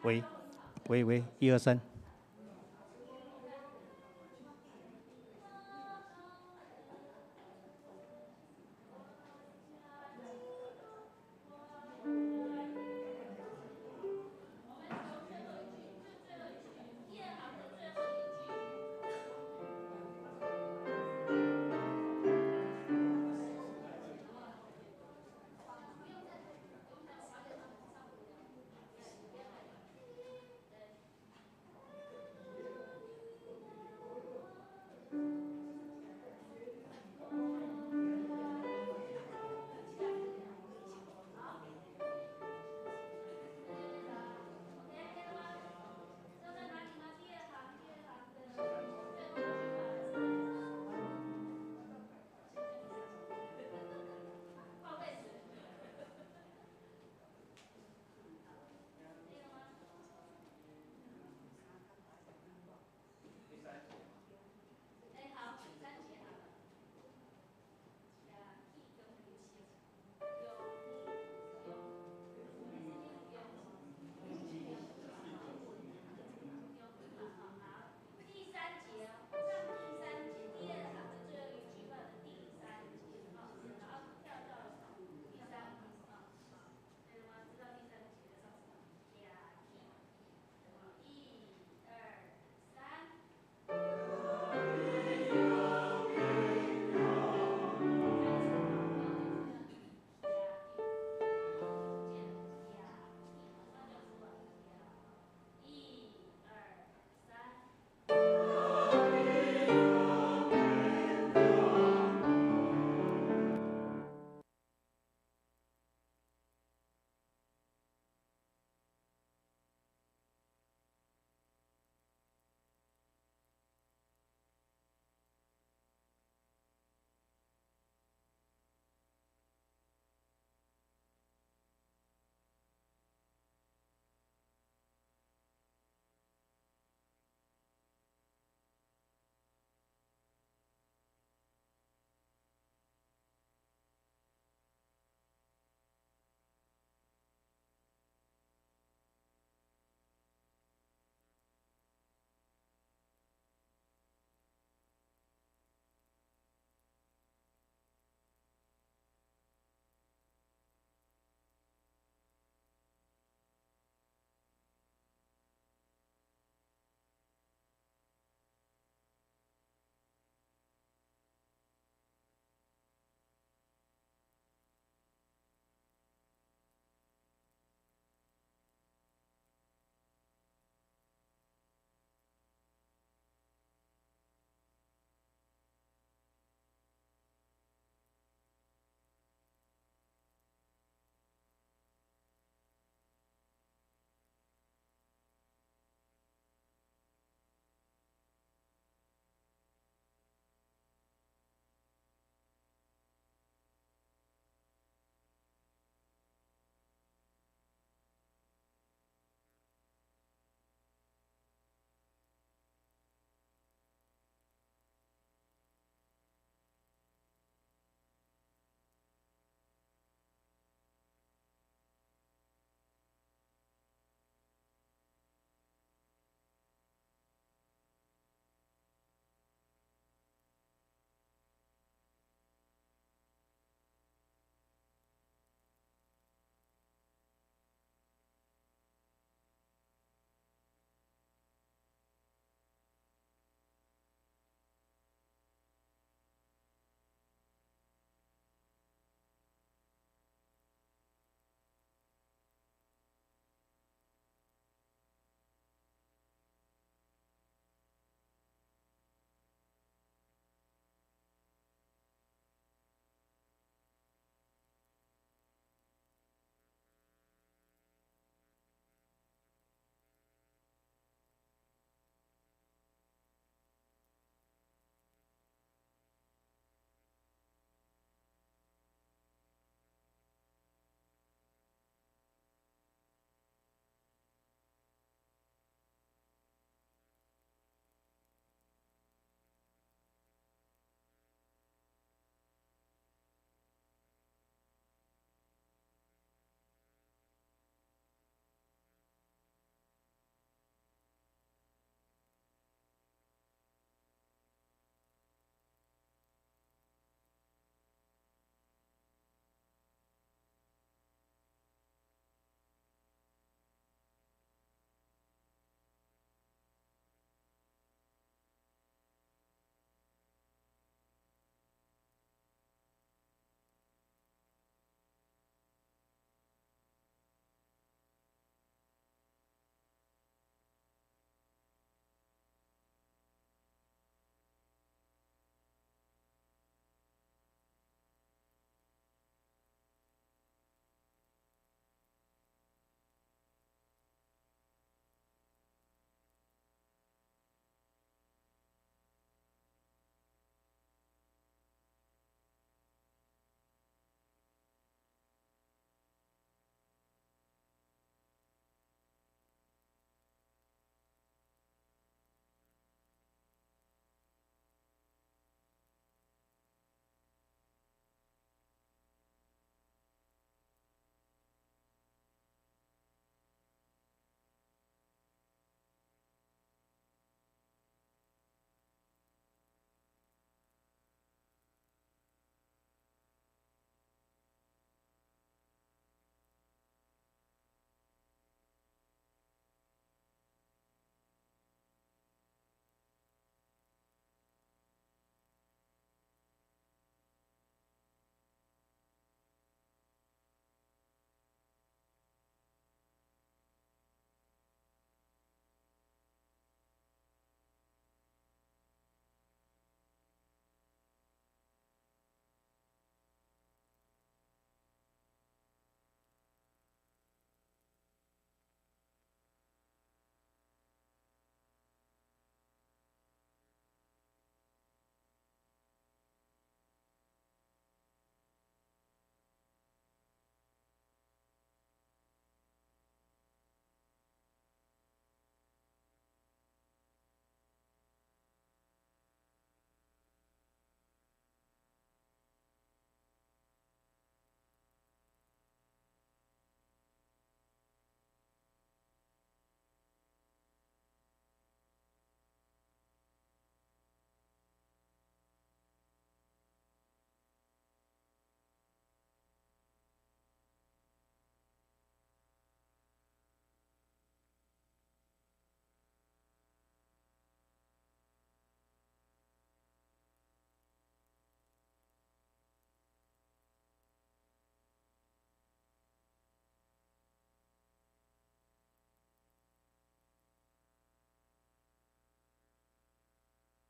喂，喂喂，一二三。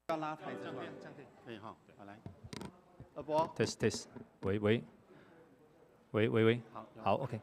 要拉台子出來，可以哈，好來，二波，test test，喂喂，喂喂喂，好，好，OK。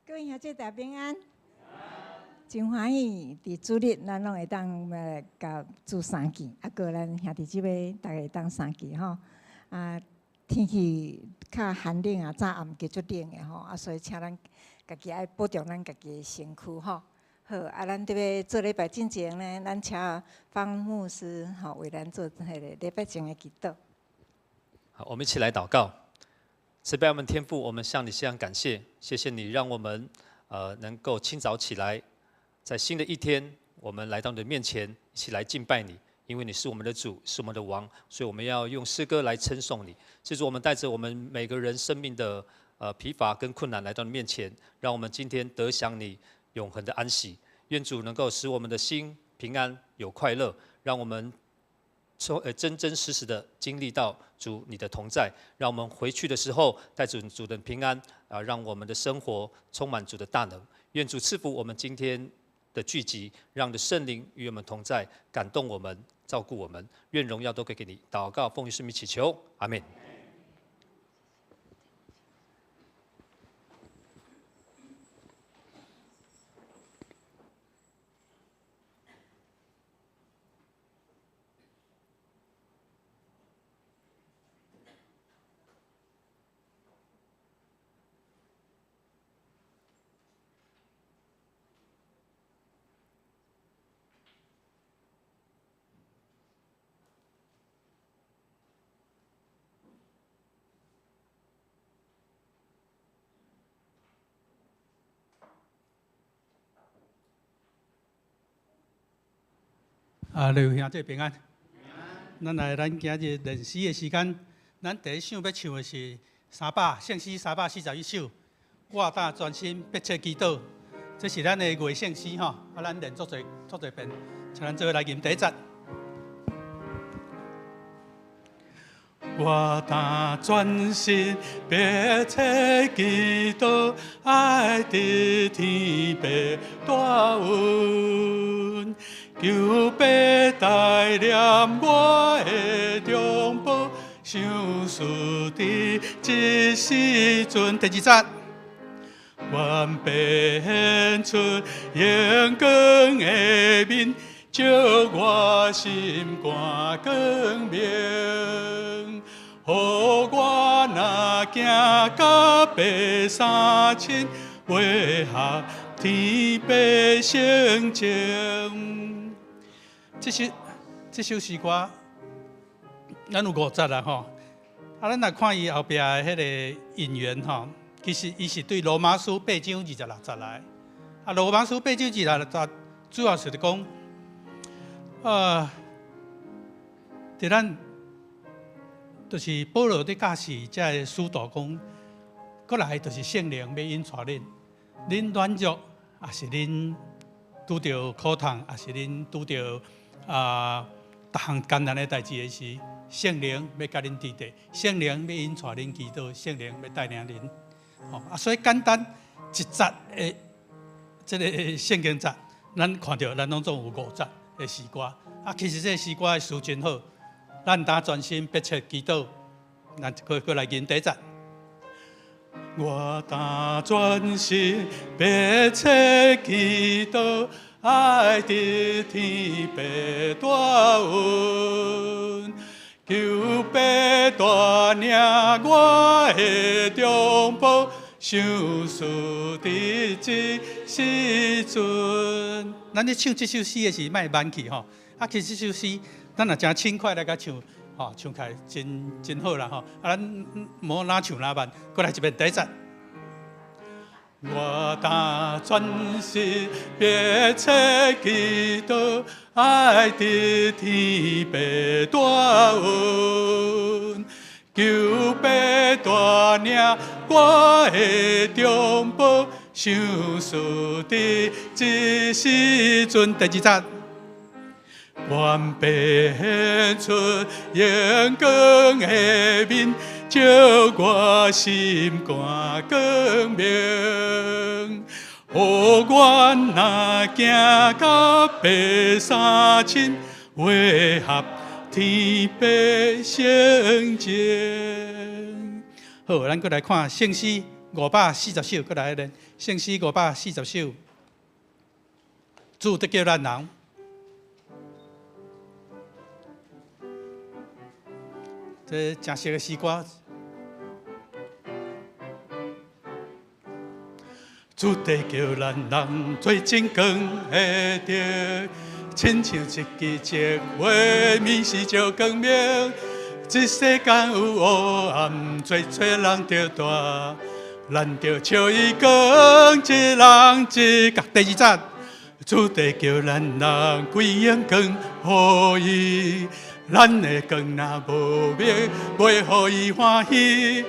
各位兄弟大家平安，真歡喜佇主日，咱攏會當來佮主相見，啊，閣咱兄弟姊妹逐家會當相見吼。啊，天氣較寒冷啊，早暗加足冷的吼，啊，所以請咱家己愛保重咱家己的身軀吼。好，啊，咱佇欲做禮拜進前呢，咱請方牧師吼為咱做彼个禮拜前的祈禱。好，我們一起來禱告。慈悲我們天父，我們向你獻上感謝，謝謝你讓我們能夠清早起來，在新的一天，我們來到你的面前，一起來敬拜你，因為你是我們的主，是我們的王，所以我們要用詩歌來稱頌你。這是我們帶着我們每個人生命的疲乏跟困難來到你面前，讓我們今天得享你永恆的安息。願主能夠使我們的心平安有快樂，讓我們真真實實的經歷到主你的同在，讓我們回去的時候帶着主的平安啊，讓我們的生活充滿主的大能。願主賜福我們今天的聚集，讓的聖靈與我們同在，感動我們，照顧我們。願榮耀都歸給你。禱告，奉耶穌名祈求，阿門。啊，各位兄弟平安。咱來，咱今日練詩的時間，咱第一首欲唱的是聖詩341首。我當專心迫切祈禱，這是咱的月聖詩吼。啊，咱練足濟足濟遍，請咱做伙來吟第一節。我當專心迫切祈禱，愛得天父大恩。求父帶領我的中保，相思佇這時陣。第二節，願父顯出榮光的面，照我心肝光明。予我若行到白衫凊，配合天父性情。這首詩歌，咱有五節啦吼。啊，咱來看伊後壁的彼个引言吼，其實伊是對羅馬書8章26節來。啊，羅馬書8章26節主要是咧講，佇咱就是保羅佇教示這个使徒講，過來就是聖靈欲引帶恁，恁軟弱，抑是恁拄著苦痛，抑是恁拄著逐項艱難的代誌的時，聖靈欲佮恁佇佇，聖靈欲引帶恁祈禱，聖靈欲帶領恁。吼啊，所以簡單一節的這个聖經節，咱看著咱攏總有五節的詩歌。啊，其實這个詩歌的詞真好，咱當專心迫切祈禱，咱閣閣來吟第一節。我當專心迫切祈禱，愛得天父大恩，求父帶領我的中保，相思佇這時陣。咱咧唱這首詩的時，莫慢去吼。啊，其實這首詩，咱若誠輕快來共唱，吼，唱起來真好啦吼。啊，咱無哪唱哪慢，閣來一遍第一節。我當專心迫切祈禱，愛得天父大恩，求父帶領我的中保，相思佇這時陣。第二節，願父顯出榮光的面，照我心肝光明。予阮若行到白衫凊，配合天父性情。好，咱閣來看聖詩540首，閣來練聖詩540首，主得叫咱人，這誠熟的詩歌。主得叫咱人做真光的燈，親像一支燭火，暝時照光明。這世間有黑暗，濟濟人著帶，咱著笑伊光，一人一角。第二節，主得叫咱人歸榮光予伊，咱的光若無明，袂予伊歡喜。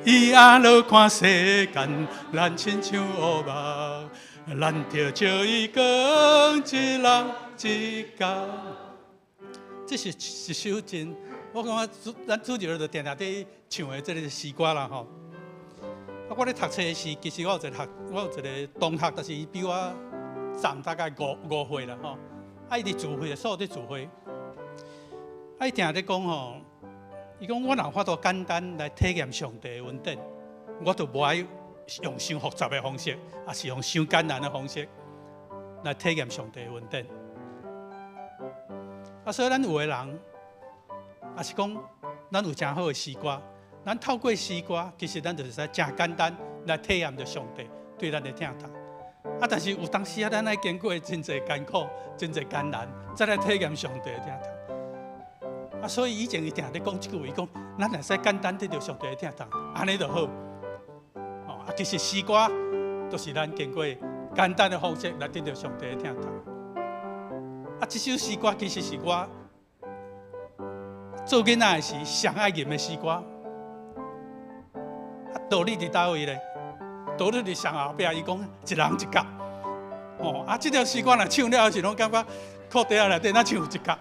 伊阿落看世間，咱親像烏夢，咱著笑伊光，一人一角。這是一首真，我感覺咱主日就定定佇唱的這个詩歌啦吼。啊，我咧讀冊時，其實我有一个同學，但是伊比我長大概五歲啦吼。啊，伊佇聚會，所有佇聚會，啊，伊定咧講吼。伊講我若有法度簡單來體驗上帝的恩典，我就無愛用傷複雜的方式，抑是用傷艱難的方式來體驗上帝的恩典。啊，所以咱有的人，抑是講咱有誠好的詩歌，咱透過詩歌，其實咱就是使誠簡單來體驗著上帝對咱的疼痛。啊，但是有當時啊，咱愛經過真濟艱苦、真濟艱難，才來體驗上帝的疼痛。啊，所以以前伊定咧講這句話，伊講咱會使簡單得著上帝的疼痛，按呢就好。哦，啊，其實詩歌就是咱經過簡單的方式來得著上帝的疼痛。啊，這首詩歌其實是我做囡仔的時上愛吟的詩歌。啊，道理佇佗位咧？道理佇上後壁，伊講一人一角。哦，啊，這條詩歌若唱了後是攏感覺褲袋仔內底若像有一角。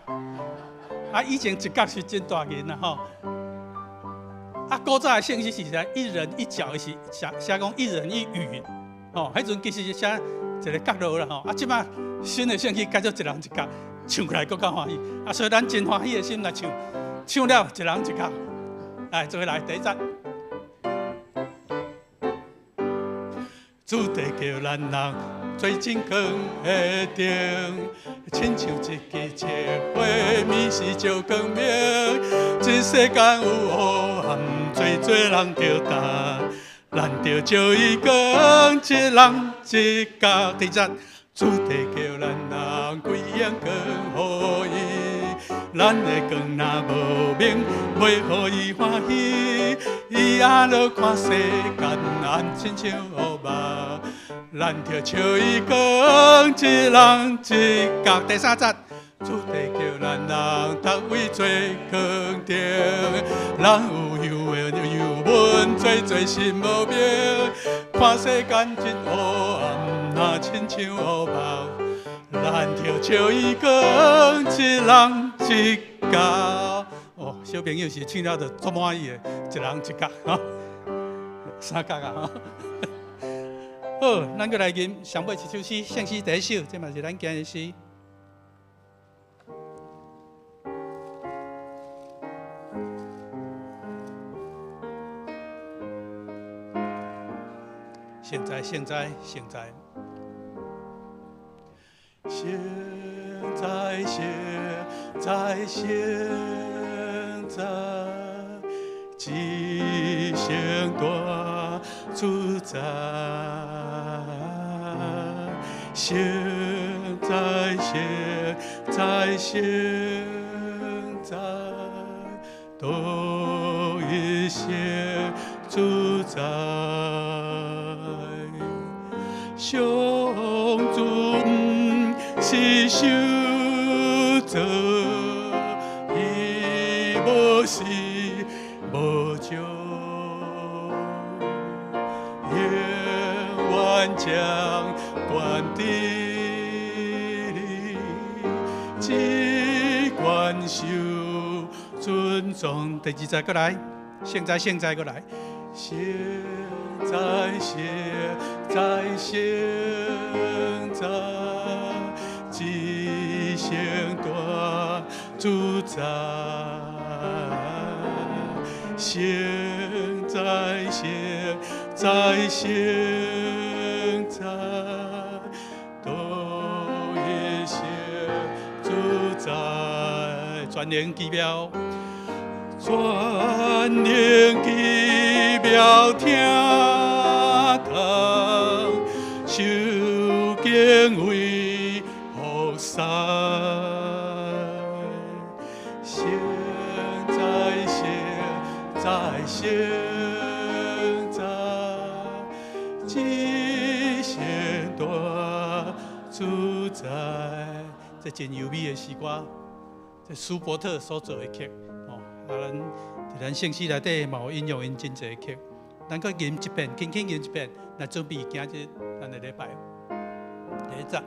啊，以前一角是真大銀啦吼。啊，古早的聖詩是寫一人一角，伊是寫寫講一人一羽，吼，彼陣其實是寫一个角落啦吼。啊，這擺新的聖詩改做一人一角，唱起來閣較歡喜。啊，所以咱真歡喜的心來唱，唱了一人一角，來，做伙來第一節。主得叫咱人做真光的燈，親像一支燭火，暝時照光明。這世間有黑暗，濟濟人著担，咱著照伊光，一人一角。第二節，主得叫咱人歸榮光予伊，咱的光若無明，袂予伊歡喜。伊阿落看世間，暗親像烏夢，咱著笑伊光，一人一角。第三節，主得叫咱人逐位做光燈，人有憂的憂闷，濟濟心無明，看世間真黑暗，若親像烏夢，咱著笑伊光，一人一角。哦，小朋友是唱了就足滿意的，一人一角，吼，三角啊，吼。好，咱閣來吟上尾一首詩，聖詩第一首，這嘛是咱今日的詩。現在，現在，現在，現在，現在，現在，一生大主宰。現在，現在，現在，都一生主宰。上主毋是受造，伊無始無終，永遠掌管治理，只管受尊重。第二節閣來，現在現在閣來，現在現在現在，一生大主宰。現在現在現在，獨一生主宰，全能奇妙，全能奇妙聽堂，受敬畏服侍。現在現在現在，至聖大主宰。這真優美的詩歌，這舒伯特所做的曲，哦，啊，咱佇咱聖詩內底嘛有引用𪜶真濟曲。咱閣吟一遍，輕輕吟一遍，來準備今日咱的禮拜。第一節。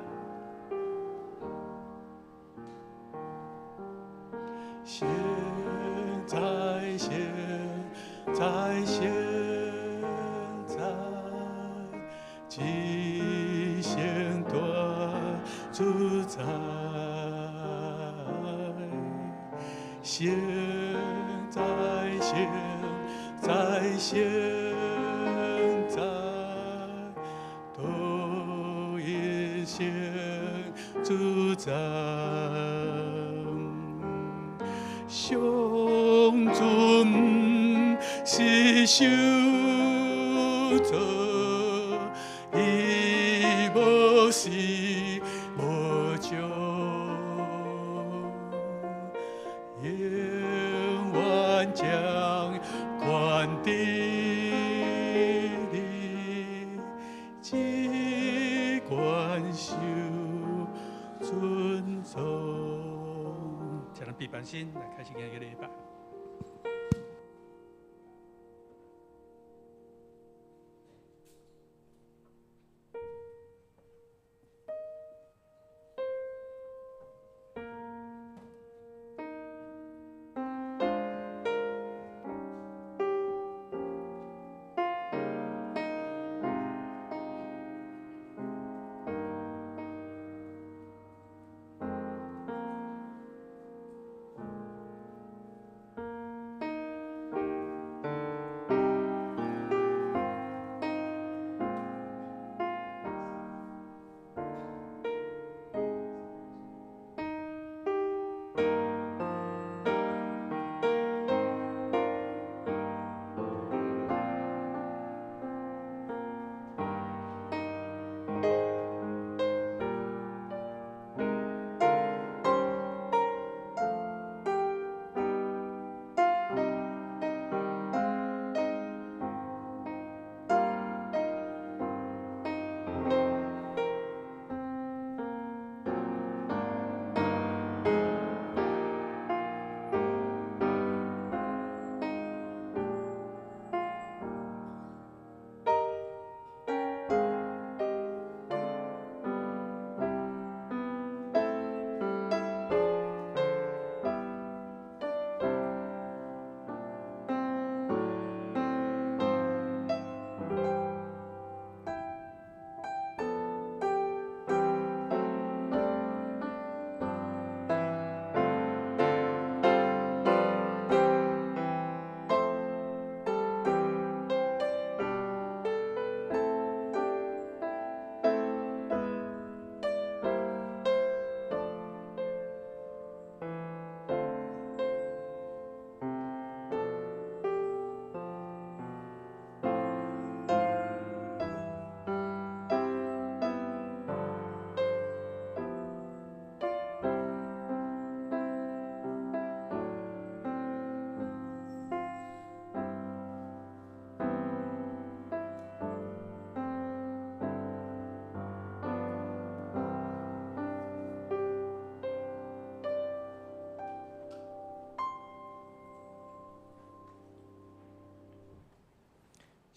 現在現在現在，至聖大主宰。現在現在現在，獨一生主宰。上尊是受造，伊無始無終，永遠掌權治理，只管受尊崇。請咱閉眼睛來開始今日禮拜。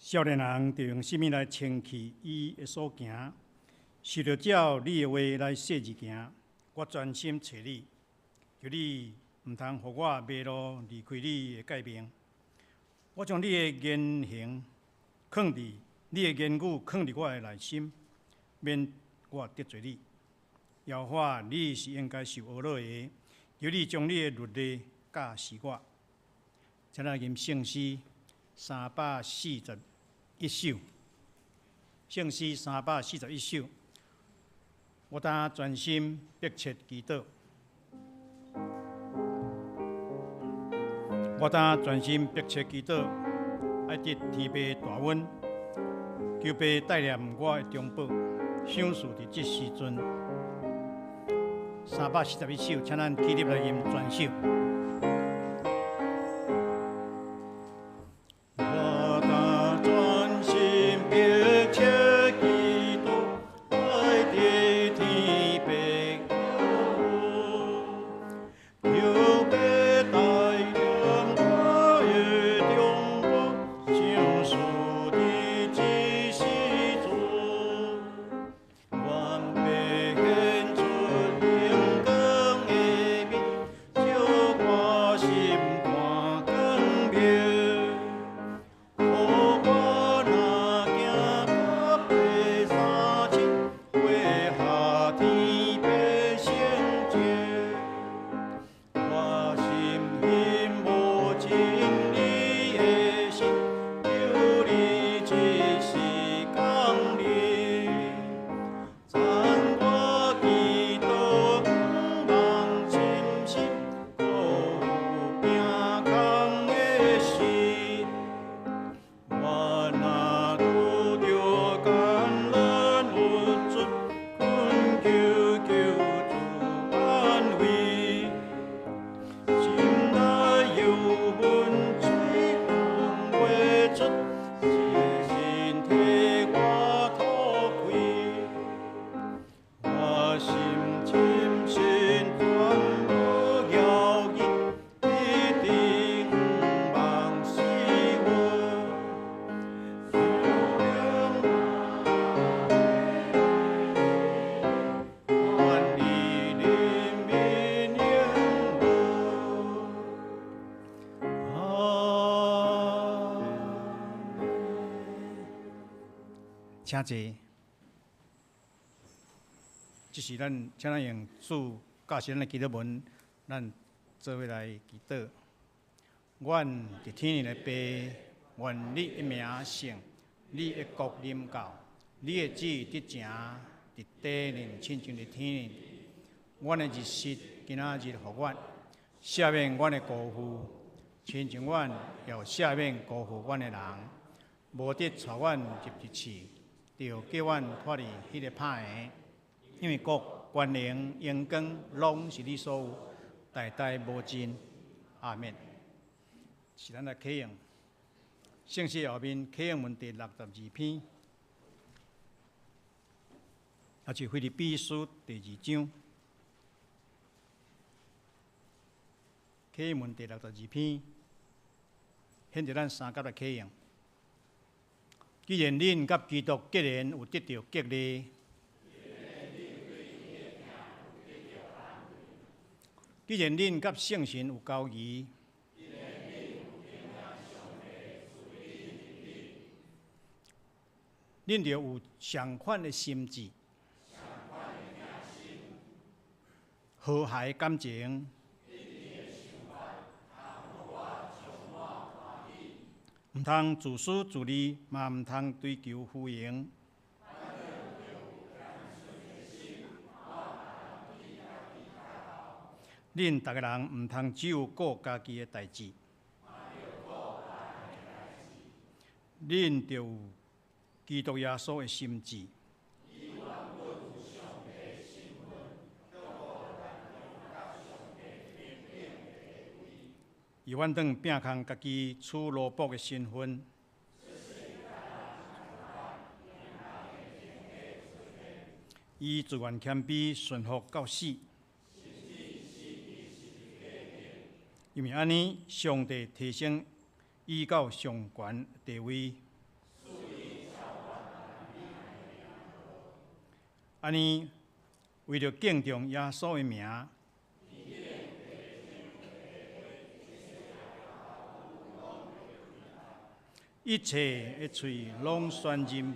少年人著用啥物來清去伊的所行？是著照你的話來細緻行。我專心揣你，求你毋通予我迷路離開你的誡命。我將你的言行囥佇你的言語囥佇我的內心，免我得罪你。耶和華，你是應該受阿樂的，求你將你的律例教示我。請咱吟聖詩342。一首，聖詩三百四十一首。我當專心迫切祈禱，我當專心迫切祈禱，愛得天父大恩，求父帶領我的中保，賞賜佇這時陣。三百四十一首，請咱起立來吟全首。我當專心迫切祈禱，愛得天父大恩，求父帶領我的中保，賞賜佇這時陣，願父顯出榮光的面，照我心肝光明。予我若行甲父相親，過下天父聖潔。我心欣慕真理的心，求你這時降臨。讚我祈禱向望深信，閣有摒空的時。我若拄著艱難鬱卒，懇求救主安慰。心內憂悶喙講袂出，聖神替我吐開。我心深信全無猶疑，一定向望死活。求憐願你憐憫應允。阿們。請坐。這是咱，請咱用主教示咱的祈禱文，咱做伙來祈禱。阮佇天頂的父，願你的名聖，你的國臨到，你的旨意得成佇地面，親像佇天頂。阮的日食今仔日予阮，赦免阮的辜負，親像阮也有赦免辜負阮的人。無得帶阮入入試，著救阮脫離彼个歹的。因為國、權能、榮光，攏是你所有，代代無盡。阿們。是咱來啟用聖詩後面啟用文第六十二篇，也是腓立比書第二章。啟用文第六十二篇，現在咱三甲來啟用。既然恁佮基督結連有得著激勵，既然恁佮聖神有交誼，恁著有相款的心志，和諧感情，毋通自私自利，嘛毋通追求虛榮。恁逐个人毋通只有顧家己的代誌，恁著有基督耶穌的心志。伊原當摒空家己，取奴僕的身份，伊自願謙卑，順服到死。因為按呢，上帝提升伊到上懸地位。按呢，為著敬重耶穌的名，一切的喙攏宣認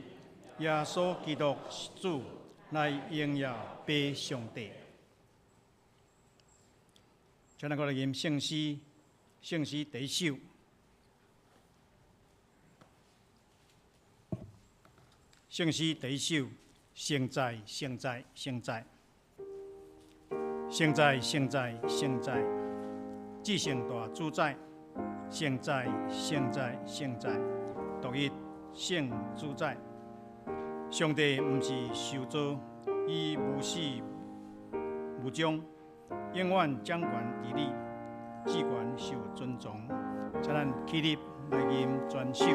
耶穌基督是主，來榮耀父上帝。請咱閣來吟聖詩，聖詩第一首。圣诗第一首，圣哉，圣哉，圣哉，圣哉，圣哉，圣哉，至圣大主宰，圣哉，圣哉，圣哉，独一圣主宰。上帝毋是受造，伊無始無終，永遠掌權治理，至懸受尊崇。請咱起立來吟全首。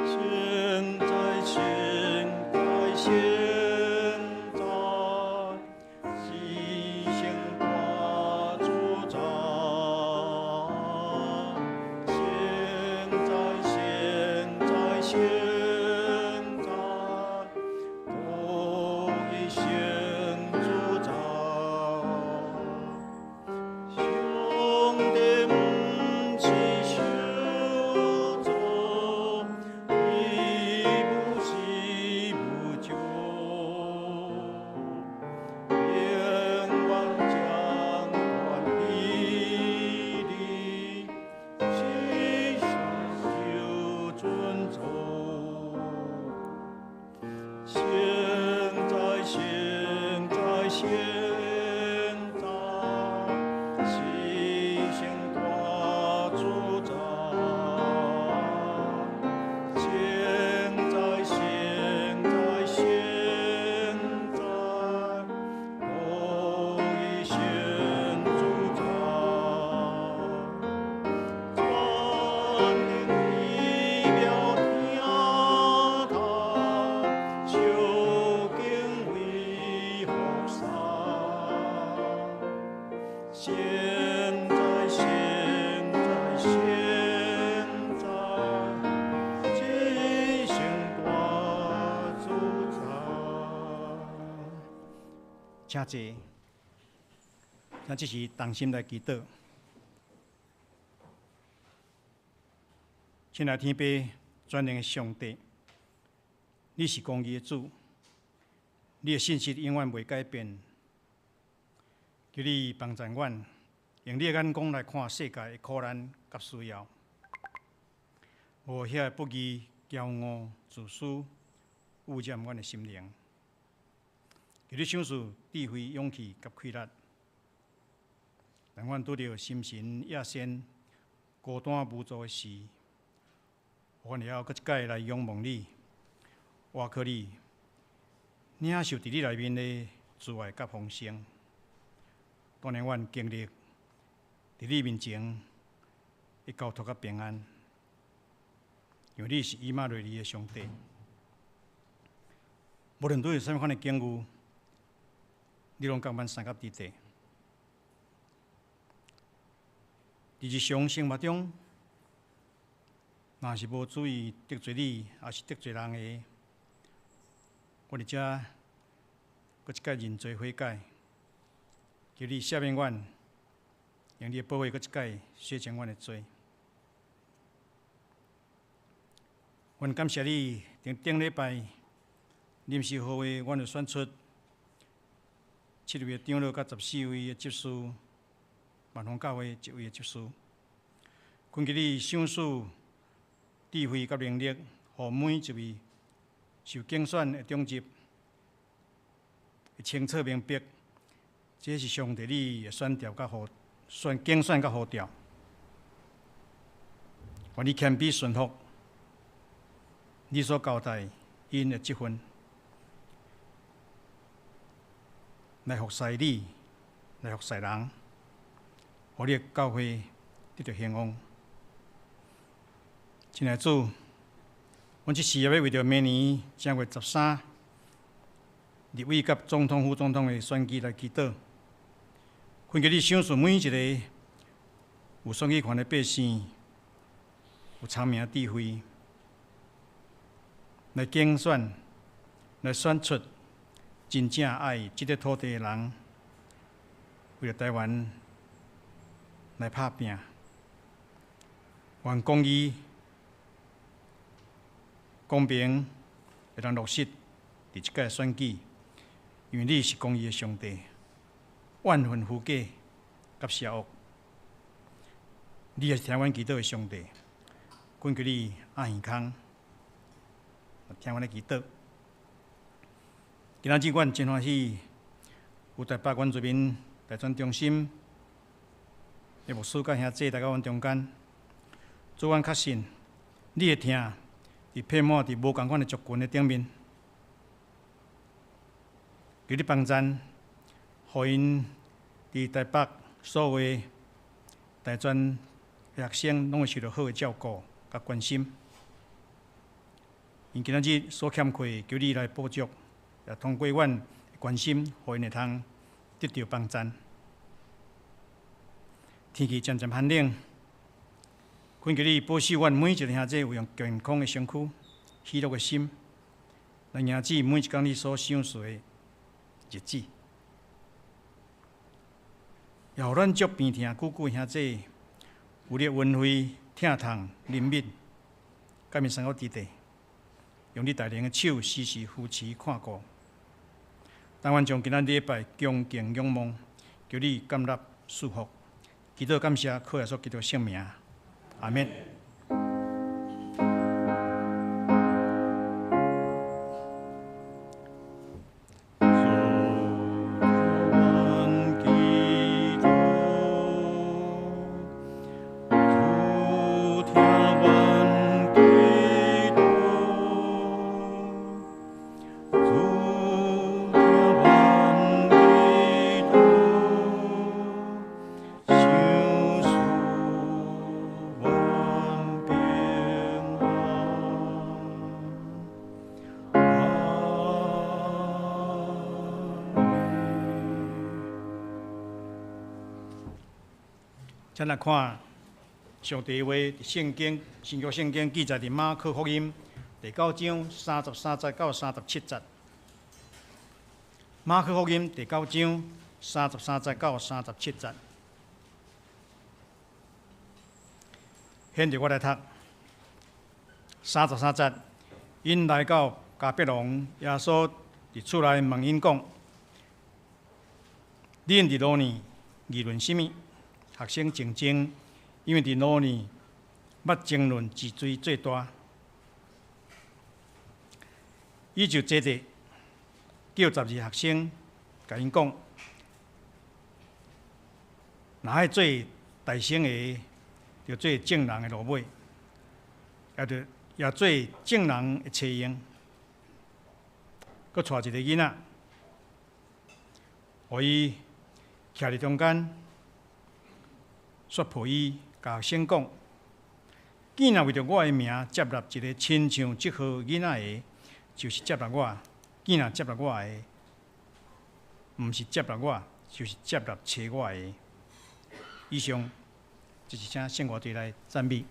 聖哉，聖哉，聖哉，至聖大主宰。聖哉，聖哉，聖哉，獨一聖主宰。上帝毋是受造，伊無始無終，永遠掌權治理，至聖受尊崇。聖哉，聖哉，聖哉，至聖大主宰。聖哉，聖哉，聖哉，獨一聖主宰。全能奇妙聽他，受敬畏服侍。聖哉，聖哉，聖哉，至聖大主宰。請坐，咱這時同心來祈禱。親愛天父，全能的上帝，你是公義的主，你的信實永遠袂改變。求你幫助阮，用你的眼光來看世界的苦難佮需要，無遐个不義、驕傲、自私，污染阮的心靈。求你賞賜智慧、勇氣佮氣力，當阮拄著心神野仙、孤單無助的時，予阮會曉閣一擺來仰望你、倚靠你，領受佇你內面的慈愛佮豐盛。當然，阮經歷佇你面前的交託佮平安，因為你是以馬內利的上帝。無論拄著啥物款的境遇，你攏共阮相佮佇底。佇日常生活中，若是無注意得罪你，抑是得罪人的，我佇遮閣一擺認罪悔改，求你赦免阮，用你的寶血閣一擺洗淨阮的罪。阮感謝你，頂頂禮拜臨時號會，阮有選出七位的長老佮14位的執事，萬豐教會一位的執事。懇求你賞賜智慧佮能力，予每一位受揀選的長執會清楚明白，這是上帝你的選召佮呼選揀選佮呼召。願你謙卑順服，你所交代𪜶的職分，來服侍你，來服侍人，予你的教會得著興旺。親愛的主，阮這時欲為著明年正月13立委佮總統、副總統的選舉來祈禱，懇求你賞賜每一个有選舉權的百姓，有聰明智慧，來揀選、來選出真正愛這个土地的人，為著台灣來拍拚，願公義、公平會當落實佇這屆選舉，因為你是公義的上帝，萬分符假，佮邪惡。你也是聽阮祈禱的上帝，懇求你掩耳空，聽阮的祈禱。今仔日阮真歡喜，有台北原住民大專中心的牧師佮兄姊來到阮中間。主，阮確信你的疼佇遍滿佇無仝款的族群的頂面，求你幫贊，予𪜶佇台北所有的大專的學生攏會受著好的照顧佮關心。𪜶今仔日所欠缺，求你來補足，也通過阮的關心，予𪜶會通得著幫贊。天氣漸漸寒冷，懇求你保守阮每一个兄姊有用健康的身軀、喜樂的心，來迎接每一工你所賞賜的日子。也予咱足病疼久久的兄姊有你的恩惠、疼痛、憐憫，佮𪜶生活之地，用你大能的手時時扶持看顧。但願將今仔禮拜恭敬仰望，求你感納祝福，祈禱感謝，靠耶穌基督聖名，阿們。咱來看上帝話，佇聖經新約聖經記載佇馬可福音第九章三十三節到三十七節。馬可福音第九章三十三節到三十七節。現在我來讀三十三節，𪜶來到迦百農，耶穌佇厝內問𪜶講：恁佇路呢議論啥物？學生靜靜，因為佇路呢捌爭論是誰最大。伊就坐佇，叫十二學生，共𪜶講：若愛做大先的，就做眾人的落尾，也就也做眾人的車用。閣帶一個囡仔，予伊徛佇中間，煞抱伊，共學生講：囝若為著我的名接納一個親像這號囡仔的，就是接納我；囝若接納我的，毋是接納我，就是接納差我的。以上，就是請聖樂隊來讚美。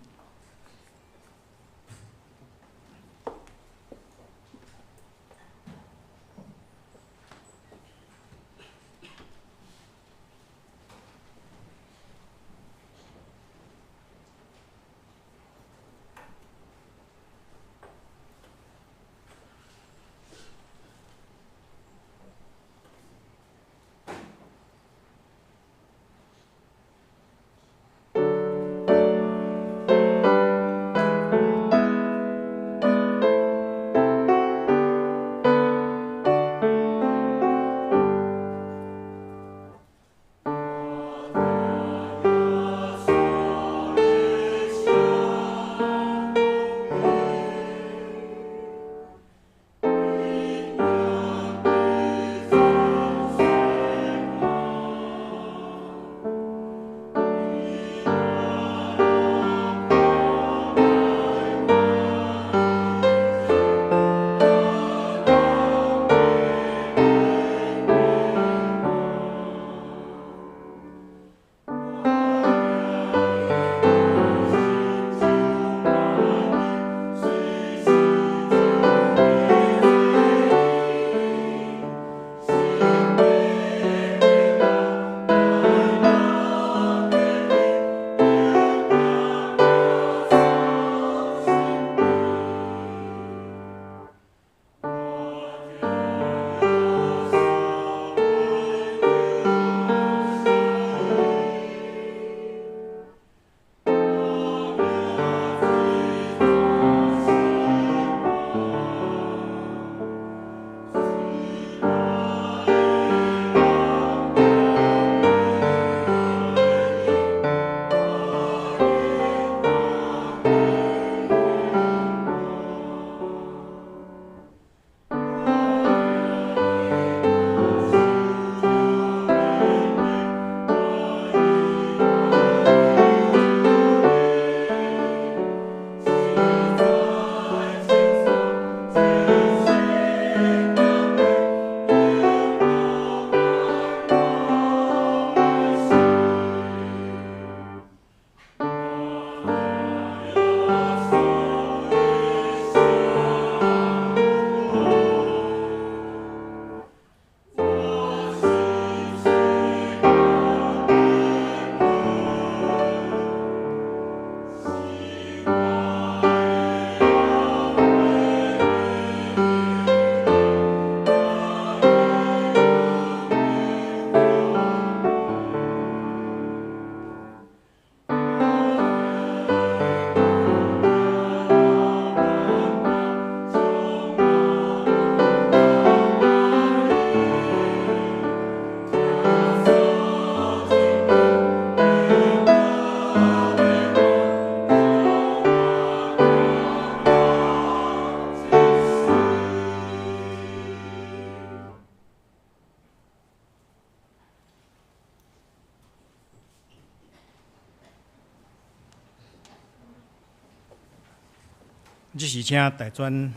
這時請大專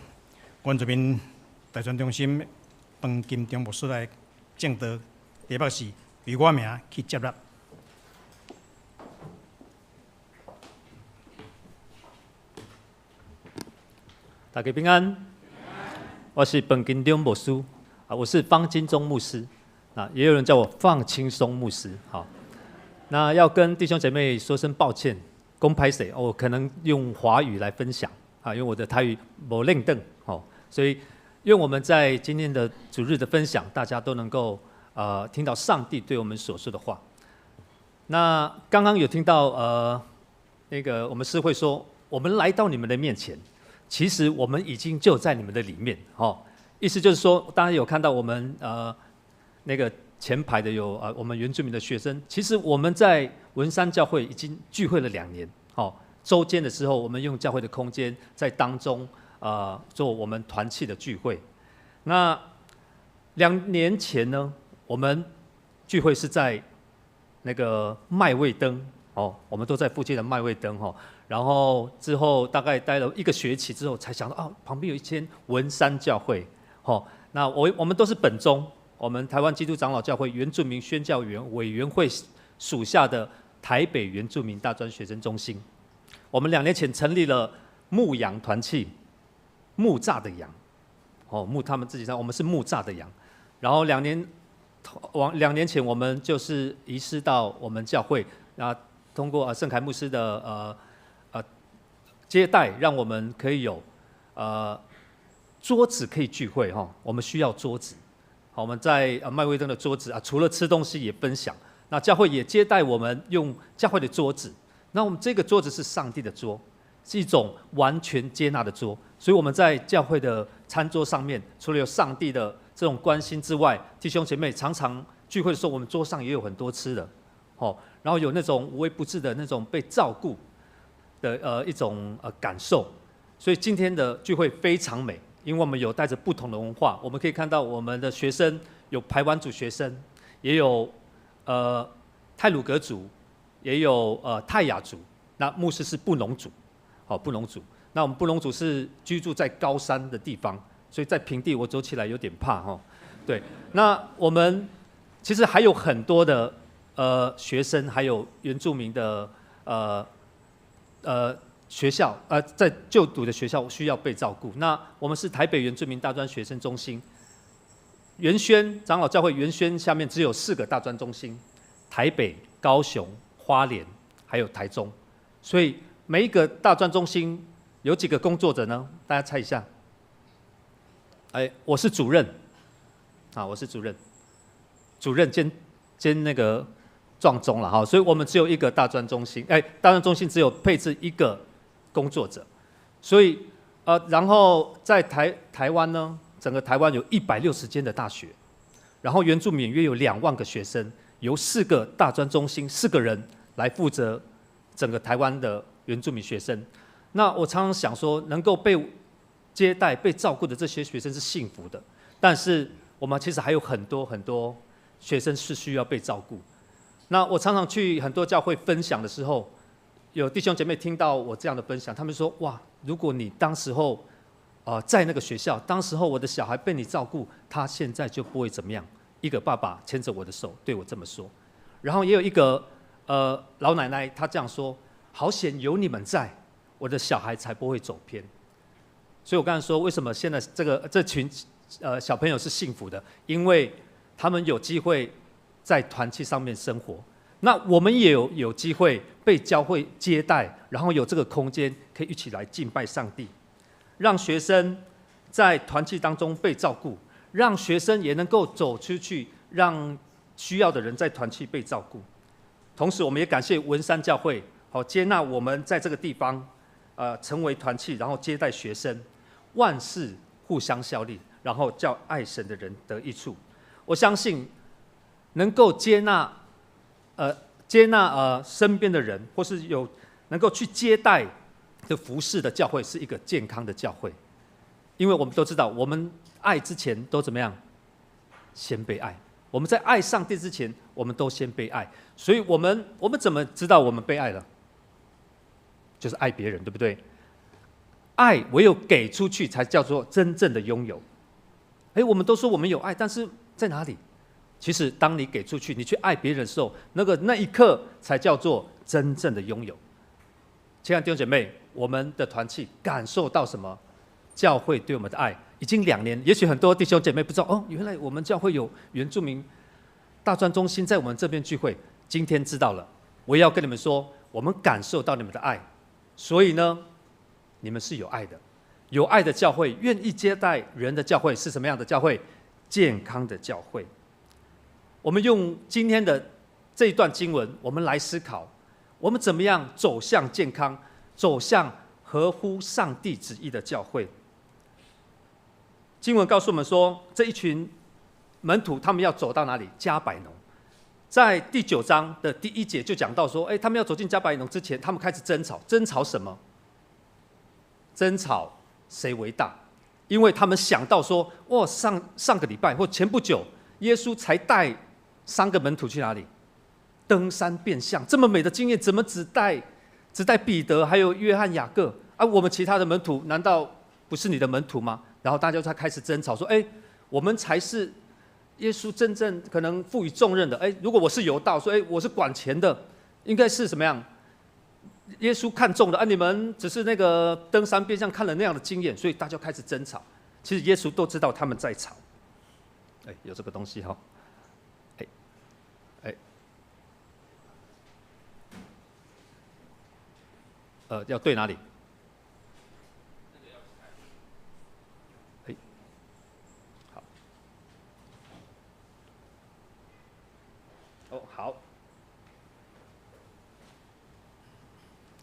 原住民大專中心彭金忠牧師來證道，題目是為我名去接納。大家平安，我是彭金忠牧師啊，我是方金忠牧師啊，也有人叫我放輕鬆牧師。好，那要跟弟兄姐妹說聲抱歉，講歹勢，我可能用華語來分享啊，因為我的台語無輪轉哦，所以願我們在今天的主日的分享，大家都能夠聽到上帝對我們所說的話。那剛剛有聽到那個我們師會說，我們來到你們的面前，其實我們已經就在你們的裡面，哦，意思就是說，大家有看到我們那個前排的有我們原住民的學生，其實我們在文山教會已經聚會了2年，哦，週間的時候，我們用教會的空間在當中做我們團契的聚會。那2年前呢，我們聚會是在那個麥味登，哦，我們都在附近的麥味登，哦，然後之後大概待了一個學期之後，才想到哦，旁邊有一間文山教會，哦，那我們都是本宗，我們台灣基督長老教會原住民宣教員委員會屬下的台北原住民大專學生中心。我們2年前成立了牧羊團契，木柵的羊，哦，牧他們自己說我們是木柵的羊。然後2年前我們就是移師到我們教會，那通過聖凱牧師的接待，讓我們可以有桌子可以聚會哈，我們需要桌子，好，我們在麥味登的桌子啊，除了吃東西也分享，那教會也接待我們用教會的桌子。那我們這個桌子是上帝的桌，是一種完全接納的桌，所以我們在教會的餐桌上面，除了有上帝的這種關心之外，弟兄姐妹常常聚會的時候，我們桌上也有很多吃的，哦，然後有那種無微不至的那種被照顧的一種感受，所以今天的聚會非常美，因為我們有帶着不同的文化，我們可以看到我們的學生有排灣族學生，也有太魯閣族。也有泰雅族，那牧師是布農族，好，布農族。那我們布農族是居住在高山的地方，所以在平地我走起來有點怕哈。對，那我們其實還有很多的學生，還有原住民的學校在就讀的學校需要被照顧。那我們是台北原住民大專學生中心，原宣長老教會原宣下面只有4個大專中心，台北、高雄、花蓮還有台中，所以每一個大專中心有幾個工作者呢？大家猜一下。哎，我是主任，啊，我是主任，主任兼那個撞鐘了哈，所以我們只有一個大專中心，哎，大專中心只有配置一個工作者，所以然後在台灣呢，整個台灣有160間的大學，然後原住民約有2萬個學生。由4個大專中心4個人來負責整個台灣的原住民學生。那我常常想說，能夠被接待、被照顧的這些學生是幸福的，但是我們其實還有很多很多學生是需要被照顧。那我常常去很多教會分享的時候，有弟兄姐妹聽到我這樣的分享，他們說：哇，如果你當時候在那個學校，當時候我的小孩被你照顧，他現在就不會怎麼樣。一個爸爸牽着我的手對我這麼說，然後也有一個老奶奶，她這樣說：好險有你們在，我的小孩才不會走偏。所以我剛才說，為什麼現在這群小朋友是幸福的，因為他們有機會在團契上面生活，那我們也有機會被教會接待，然後有這個空間可以一起來敬拜上帝，讓學生在團契當中被照顧。讓學生也能夠走出去，讓需要的人在團契被照顧。同時，我們也感謝文山教會，好接納我們在這個地方，成為團契，然後接待學生，萬事互相效力，然後叫愛神的人得益處。我相信，能夠接納，身邊的人，或是有能夠去接待的服侍的教會，是一個健康的教會，因為我們都知道，我們愛之前都怎麼樣？先被愛。我們在愛上帝之前，我們都先被愛。所以我們怎麼知道我們被愛了？就是愛別人，對不對？愛唯有給出去，才叫做真正的擁有。哎，我們都說我們有愛，但是在哪裡？其實當你給出去，你去愛別人的時候，那一刻才叫做真正的擁有。親愛的弟兄姐妹，我們的團契感受到什麼？教會對我們的愛已經2年，也許很多弟兄姐妹不知道哦，原來我們教會有原住民大專中心在我們這邊聚會。今天知道了，我要跟你們說，我們感受到你們的愛，所以呢，你們是有愛的，有愛的教會，願意接待人的教會是什麼樣的教會？健康的教會。我們用今天的這一段經文，我們來思考，我們怎麼樣走向健康，走向合乎上帝旨意的教會。經文告訴我們說，這一群門徒他們要走到哪裡？迦百農。在第九章的第一節就講到說，哎，他們要走進迦百農之前，他們開始爭吵，爭吵什麼？爭吵誰為大？因為他們想到說，哇，上上個禮拜或前不久，耶穌才帶三個門徒去哪裡？登山變像，這麼美的經驗，怎麼只帶彼得還有約翰、雅各啊？我們其他的門徒難道不是你的門徒嗎？然後大家才開始爭吵，說，哎，我們才是耶穌真正可能賦予重任的。哎，如果我是猶大，說，哎，我是管錢的，應該是什麼樣？耶穌看中的啊，你們只是那個登山變像看了那樣的經驗，所以大家開始爭吵。其實耶穌都知道他們在吵。哎，有這個東西哈。哎，哎，要對哪裡？哎，好。哦，好。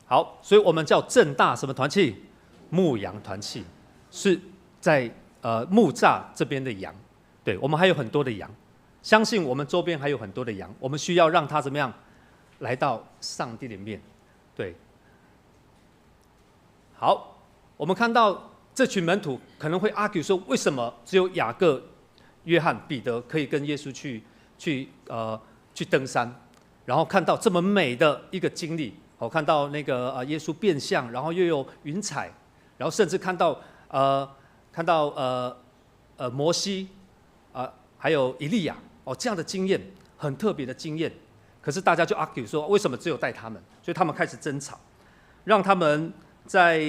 好，所以我們叫正大什麼團契？牧羊團契，是在木柵這邊的羊。對，我們還有很多的羊，相信我們周邊還有很多的羊，我們需要讓他怎麼樣來到上帝的面。對，好，我們看到這群門徒可能會 argue 說，為什麼只有雅各、約翰、彼得可以跟耶穌去登山，然後看到這麼美的一個經歷。我看到那個耶穌變像，然後又有雲彩，然後甚至看到摩西啊，還有以利亞哦，這樣的經驗很特別的經驗。可是大家就 argue 說，為什麼只有帶他們？所以他們開始爭吵，讓他們在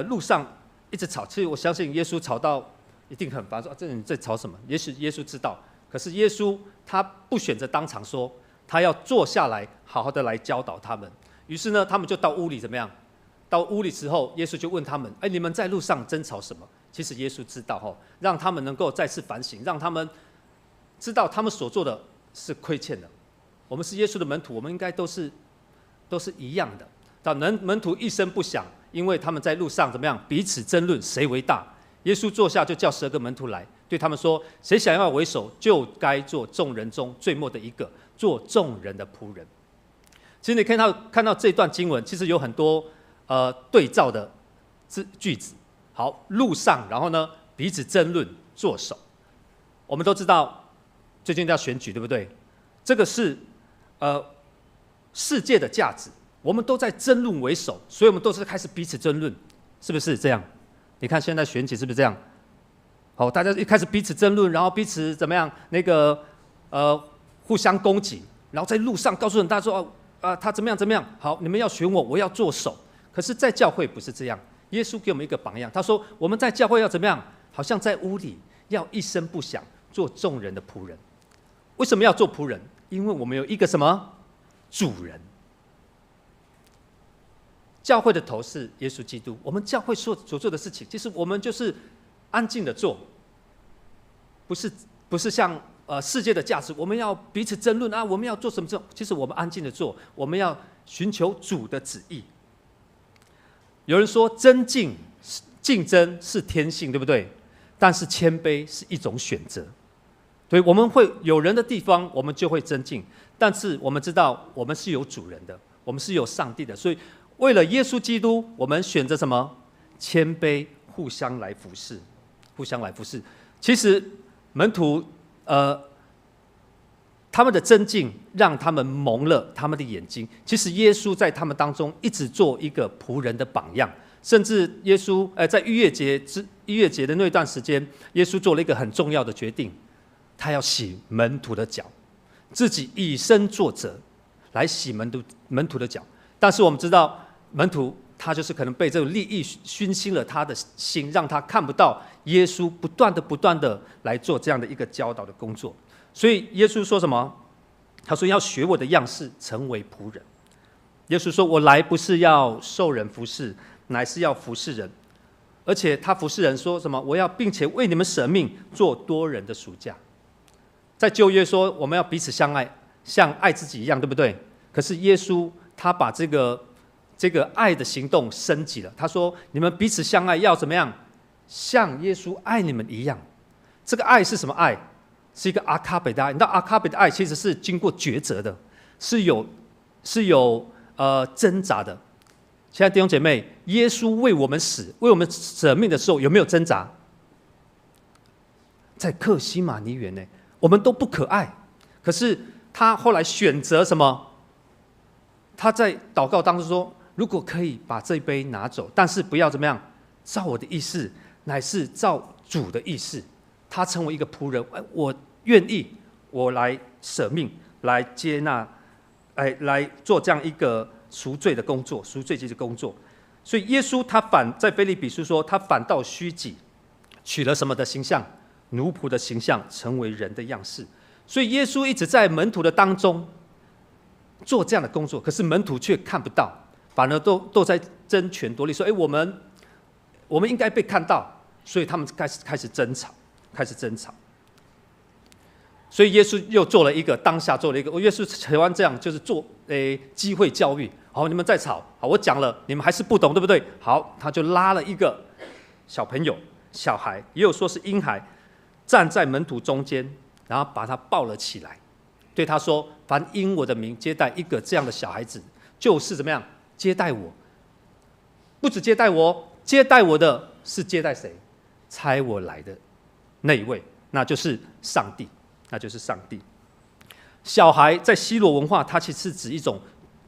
路上一直吵。其實我相信耶穌吵到一定很煩，說啊，這你在吵什麼？也許耶穌知道，可是耶穌他不選擇當場說，他要坐下來好好的來教導他們。於是呢，他們就到屋裡怎麼樣？到屋裡之後，耶穌就問他們：“哎，你們在路上爭吵什麼？”其實耶穌知道，吼，讓他們能夠再次反省，讓他們知道他們所做的是虧欠的。我們是耶穌的門徒，我們應該都是一樣的。但門徒一聲不響，因為他們在路上怎麼樣？彼此爭論誰為大。耶穌坐下就叫12個門徒來，對他們說：“誰想要為首，就該做眾人中最末的一個，做眾人的僕人。”其實你看到這段經文，其實有很多對照的字句子。好，路上，然後呢，彼此爭論作首。我們都知道最近要選舉，對不對？這個是世界的價值，我們都在爭論為首，所以我們都是開始彼此爭論，是不是這樣？你看現在選舉是不是這樣？好，大家一開始彼此爭論，然後彼此怎麼樣？那個互相攻擊，然後在路上告訴人大家說哦啊，他怎麼樣怎麼樣？好，你們要選我，我要做首。可是，在教會不是這樣。耶穌給我們一個榜樣，他說我們在教會要怎麼樣？好像在屋裡要一聲不響，做眾人的僕人。為什麼要做僕人？因為我們有一個什麼主人。教會的頭是耶穌基督。我們教會所做的事情，其實我們就是安靜的做，不是像世界的價值，我們要彼此爭論啊，我們要做什麼做？其實我們安靜的做，我們要尋求主的旨意。有人說爭競競爭是天性，對不對？但是謙卑是一種選擇。對，我們會有人的地方，我們就會爭競。但是我們知道，我們是有主人的，我們是有上帝的。所以，為了耶穌基督，我們選擇什麼？謙卑，互相來服侍，互相來服侍。其實門徒他們的爭競讓他們蒙了他們的眼睛。其實耶穌在他們當中一直做一個僕人的榜樣，甚至耶穌在逾越節的那段時間，耶穌做了一個很重要的決定，他要洗門徒的腳，自己以身作則來洗門徒的腳。但是我們知道，門徒他就是可能被這個利益熏心了他的心，讓他看不到耶穌不斷的不斷的來做這樣的一個教導的工作。所以耶穌說什麼？他說要學我的樣式，成為僕人。耶穌說：“我來不是要受人服侍，乃是要服侍人。而且他服侍人說什麼？我要並且為你們捨命，做多人的贖價。”在舊約說我們要彼此相愛，像愛自己一樣，對不對？可是耶穌他把這個愛的行動升級了。他說：“你們彼此相愛要怎麼樣？像耶穌愛你們一樣。”這個愛是什麼愛？是一個阿卡貝的愛。你知道阿卡貝的愛其實是經過抉擇的，是有掙扎的。親愛的弟兄姐妹，耶穌為我們死、為我們捨命的時候，有沒有掙扎？在客西馬尼園呢，我們都不可愛，可是他後來選擇什麼？他在禱告當中說：“如果可以把這杯拿走，但是不要怎麼樣，照我的意思，乃是照主的意思。”他成為一個僕人，我願意，我來捨命，來接納，來做這樣一個贖罪的工作，贖罪祭的工作。所以耶穌他反在腓立比書說，他反倒虛己，取了什麼的形象？奴僕的形象，成為人的樣式。所以耶穌一直在門徒的當中做這樣的工作，可是門徒卻看不到，反而都在爭權奪利，說：“哎，我們應該被看到。”所以他們開始爭吵，開始爭吵。所以耶穌又做了一個當下做了一個，耶穌喜歡這樣，就是做機會教育。好，你們在吵，好，我講了，你們還是不懂，對不對？好，他就拉了一個小朋友、小孩，也有說是嬰孩，站在門徒中間，然後把他抱了起來，對他說：“凡因我的名接待一個這樣的小孩子，就是怎麼樣接待我？不止接待我，接待我的是接待誰？差我來的那一位，那就是上帝。”那就是上帝。小孩在希羅文化，它其實是指一種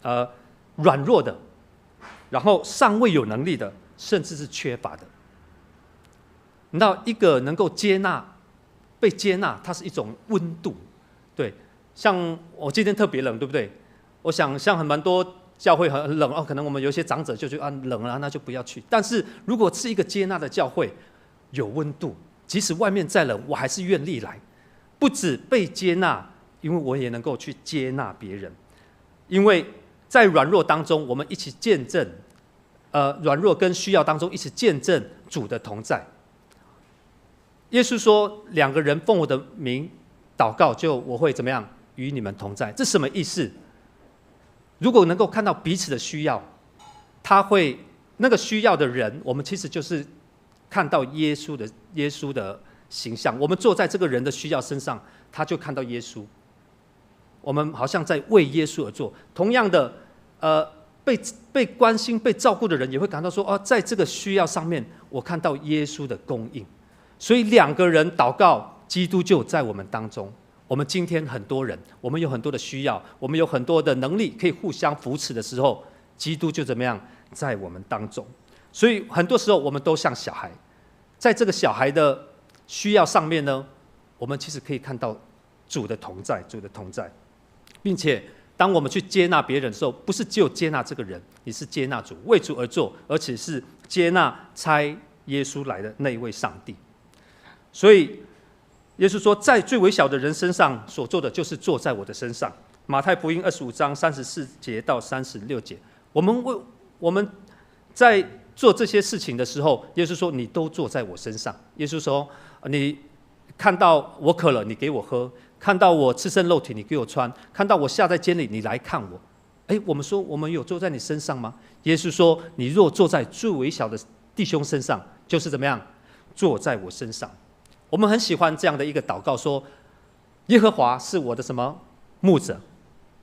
軟弱的，然後尚未有能力的，甚至是缺乏的。你知道，一個能夠接納、被接納，它是一種溫度。對，像我今天特別冷，對不對？我想像很蠻多教會很冷哦，可能我們有些長者就覺得啊冷了，那就不要去。但是如果是一個接納的教會，有溫度，即使外面再冷，我還是願意來。不止被接納，因為我也能夠去接納別人。因為在軟弱當中，我們一起見證，軟弱跟需要當中一起見證主的同在。耶穌說：“兩個人奉我的名禱告，就我會怎麼樣與你們同在。”這什麼意思？如果能夠看到彼此的需要，他會那個需要的人，我們其實就是看到耶穌的形象。我們坐在這個人的需要身上，他就看到耶穌。我們好像在為耶穌而做。同樣的，被關心、被照顧的人也會感到說：哦，在這個需要上面，我看到耶穌的供應。所以兩個人禱告，基督就在我們當中。我們今天很多人，我們有很多的需要，我們有很多的能力可以互相扶持的時候，基督就怎麼樣在我們當中。所以很多時候我們都像小孩，在這個小孩的需要上面呢，我們其實可以看到主的同在，主的同在，並且當我們去接納別人的時候，不是只有接納這個人，你是接納主，為主而做，而且是接納差耶穌來的那一位上帝。所以耶穌說，在最微小的人身上所做的，就是做在我的身上。馬太福音25章34節到36節，我們在做這些事情的時候，耶穌說：“你都做在我身上。”耶穌說：“你看到我渴了，你給我喝；看到我赤身露體，你給我穿；看到我下在監裡，你來看我。”哎，我們說我們有做在你身上嗎？耶穌說：“你若做在最微小的弟兄身上，就是怎麼樣，做在我身上。”我們很喜歡這樣的一個禱告，說：“耶和華是我的什麼牧者？”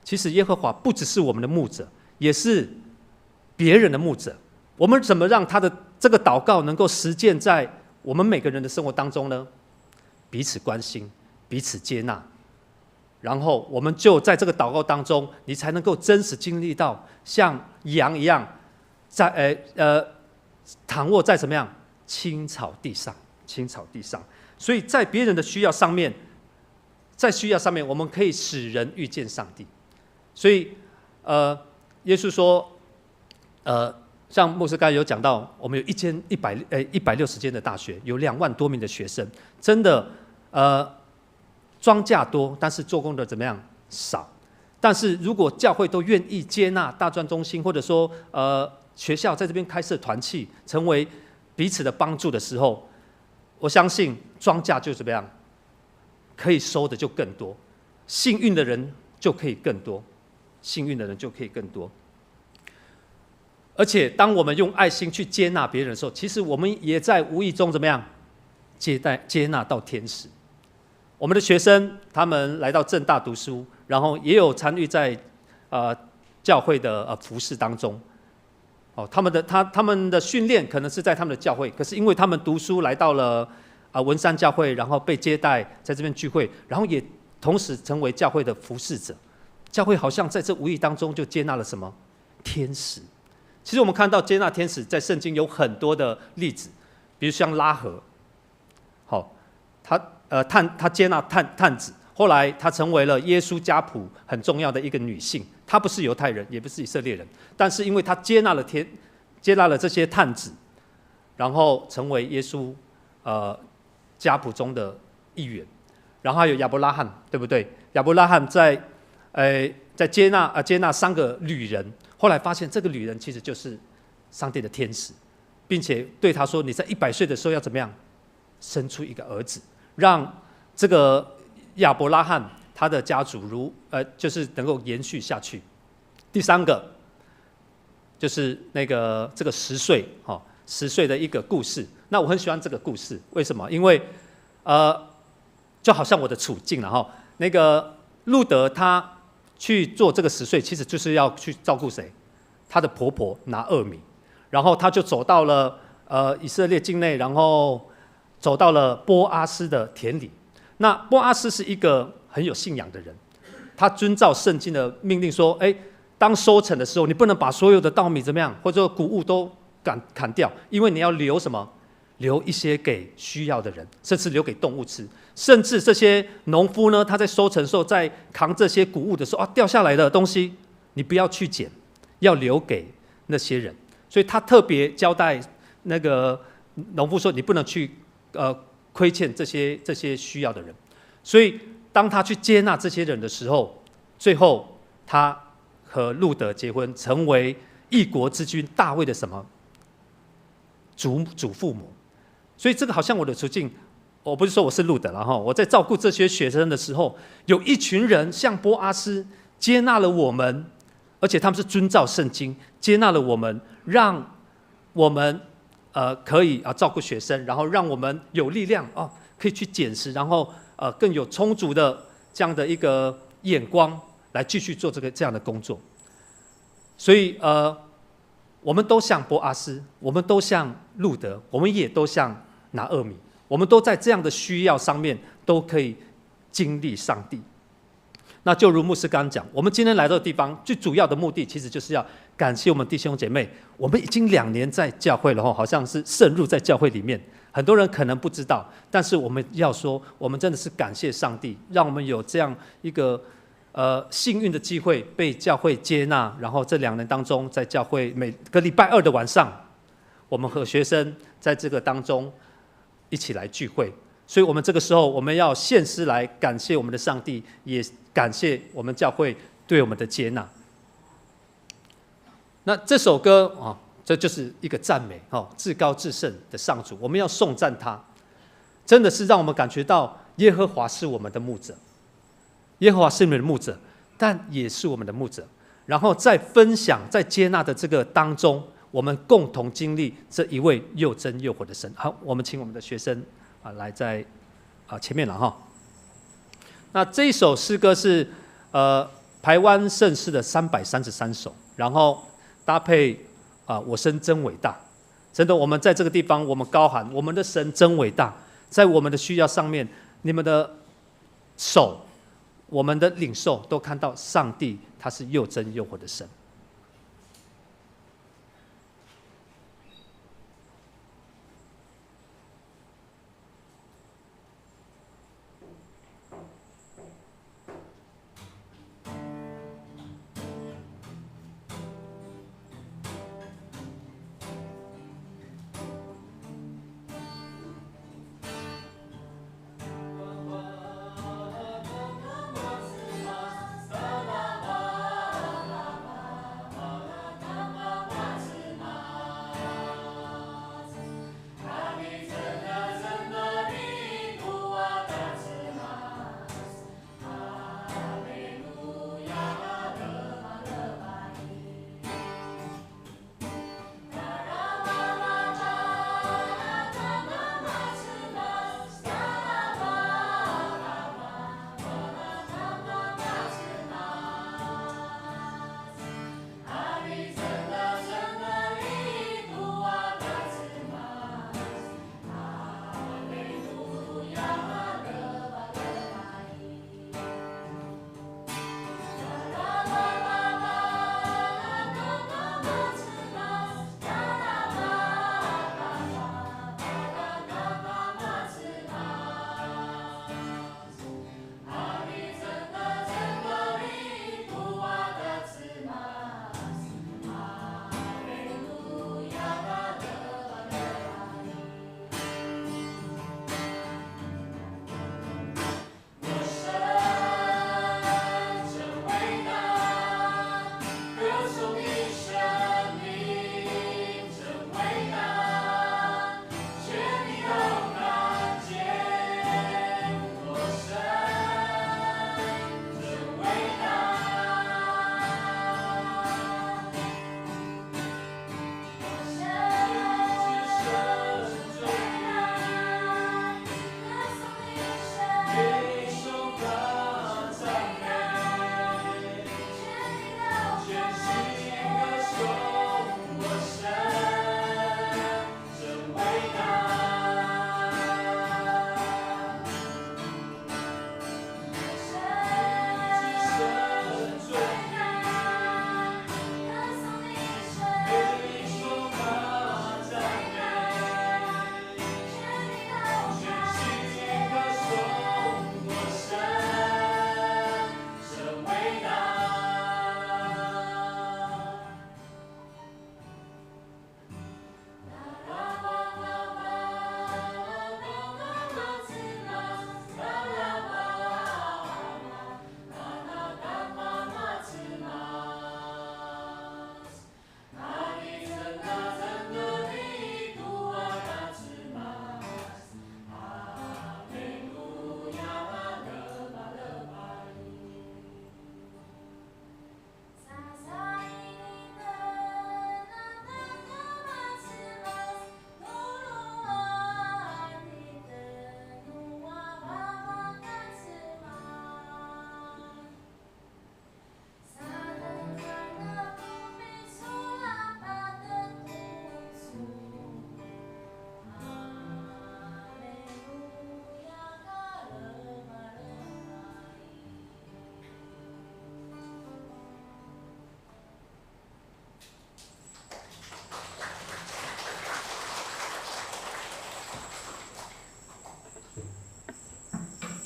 其實耶和華不只是我們的牧者，也是別人的牧者。我們怎麼讓他的這個禱告能夠實踐在我們每個人的生活當中呢？彼此關心，彼此接納，然後我們就在這個禱告當中，你才能夠真實經歷到像羊一樣，在躺卧在什么样青草地上，青草地上。所以在别人的需要上面，在需要上面，我们可以使人遇见上帝。所以，耶稣说，像牧师刚才有讲到，我们有一千一百呃160间的大学，有2万多名的学生，真的，庄稼多，但是做工的怎么样少。但是如果教会都愿意接纳大专中心，或者说学校在这边开设团契，成为彼此的帮助的时候，我相信庄稼就怎么样，可以收的就更多，幸运的人就可以更多，幸运的人就可以更多。而且，当我们用爱心去接纳别人的时候，其实我们也在无意中怎么样，接待接纳到天使。我们的学生他们来到政大读书，然后也有参与在教会的服事当中。哦，他们的训练可能是在他们的教会，可是因为他们读书来到了文山教会，然后被接待在这边聚会，然后也同时成为教会的服侍者。教会好像在这无意当中就接纳了什么天使。其实我们看到接纳天使在圣经有很多的例子，比如像喇合，好，他接纳探子，后来他成为了耶稣家谱很重要的一个女性。她不是犹太人，也不是以色列人，但是因为她接纳了这些探子，然后成为耶稣家谱中的一员。然后还有亚伯拉罕，对不对？亚伯拉罕在接纳三个旅人，后来发现这个旅人其实就是上帝的天使，并且对他说：“你在100岁的时候要怎么样，生出一个儿子，让这个亚伯拉罕他的家族就是能够延续下去。”第三个就是这个拾穗哈拾穗的一个故事。那我很喜欢这个故事，为什么？因为就好像我的处境了哈。那个路得他去做这个拾穗，其实就是要去照顾谁？他的婆婆拿俄米，然后他就走到了以色列境内，然后走到了波阿斯的田里。那波阿斯是一个很有信仰的人，他遵照圣经的命令说：“哎，当收成的时候，你不能把所有的稻米怎么样，或者说谷物都砍掉，因为你要留什么？留一些给需要的人，甚至留给动物吃。甚至这些农夫呢，他在收成的时候，在扛这些谷物的时候啊，掉下来的东西，你不要去捡，要留给那些人。所以他特别交代那个农夫说，你不能去亏欠这些需要的人。所以当他去接纳这些人的时候，最后他和路得结婚，成为一国之君大卫的什么祖父母。所以这个好像我的处境，我不是说我是路得了哈，我在照顾这些学生的时候，有一群人像波阿斯接纳了我们，而且他们是遵照圣经接纳了我们，让我们可以啊照顾学生，然后让我们有力量哦，可以去捡拾，然后更有充足的这样的一个眼光来继续做这样的工作。所以我们都像波阿斯，我们都像路得，我们也都像拿俄米，我们都在这样的需要上面都可以经历上帝。那就如牧师刚刚讲，我们今天来到的地方，最主要的目的其实就是要感谢我们弟兄姐妹。我们已经2年在教会了，好像是渗入在教会里面。很多人可能不知道，但是我们要说，我们真的是感谢上帝，让我们有这样一个幸运的机会被教会接纳。然后这两年当中，在教会每个礼拜二的晚上，我们和学生在这个当中一起来聚会。所以，我们这个时候我们要献诗来感谢我们的上帝，也感谢我们教会对我们的接纳。那这首歌啊，这就是一个赞美哦，至高至圣的上主，我们要颂赞他，真的是让我们感觉到耶和华是我们的牧者，耶和华是你们的牧者，但也是我们的牧者。然后在分享、在接纳的这个当中，我们共同经历这一位又真又活的神。好，我们请我们的学生来在前面了哈。那这一首诗歌是排湾圣诗的333首，然后搭配啊，我神真伟大，真的，我们在这个地方，我们高喊我们的神真伟大，在我们的需要上面，你们的手，我们的领受，都看到上帝他是又真又活的神。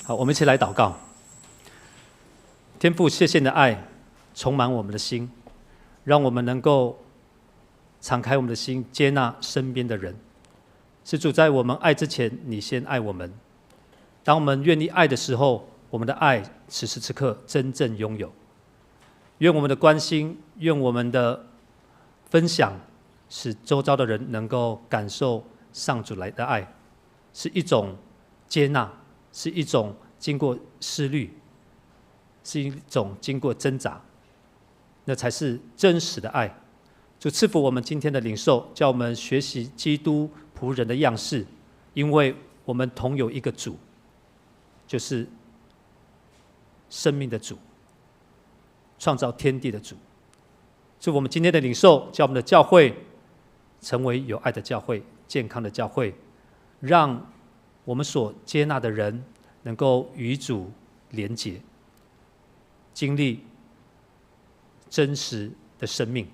好，我們一起來禱告。天父，謝謝你的愛充滿我們的心，讓我們能夠敞開我們的心，接納身邊的人。是主在我們愛之前，你先愛我們。當我們願意愛的時候，我們的愛此時此刻真正擁有。願我們的關心，願我們的分享，使周遭的人能夠感受上主來的愛，是一種接納，是一種經過思慮，是一種經過掙扎，那才是真實的愛。主賜福我們今天的領受，叫我們學習基督僕人的樣式，因為我們同有一個主，就是生命的主，創造天地的主。祝我們今天的領受，叫我們的教會成為有愛的教會、健康的教會，讓我們所接納的人能夠與主連結，經歷真實的生命。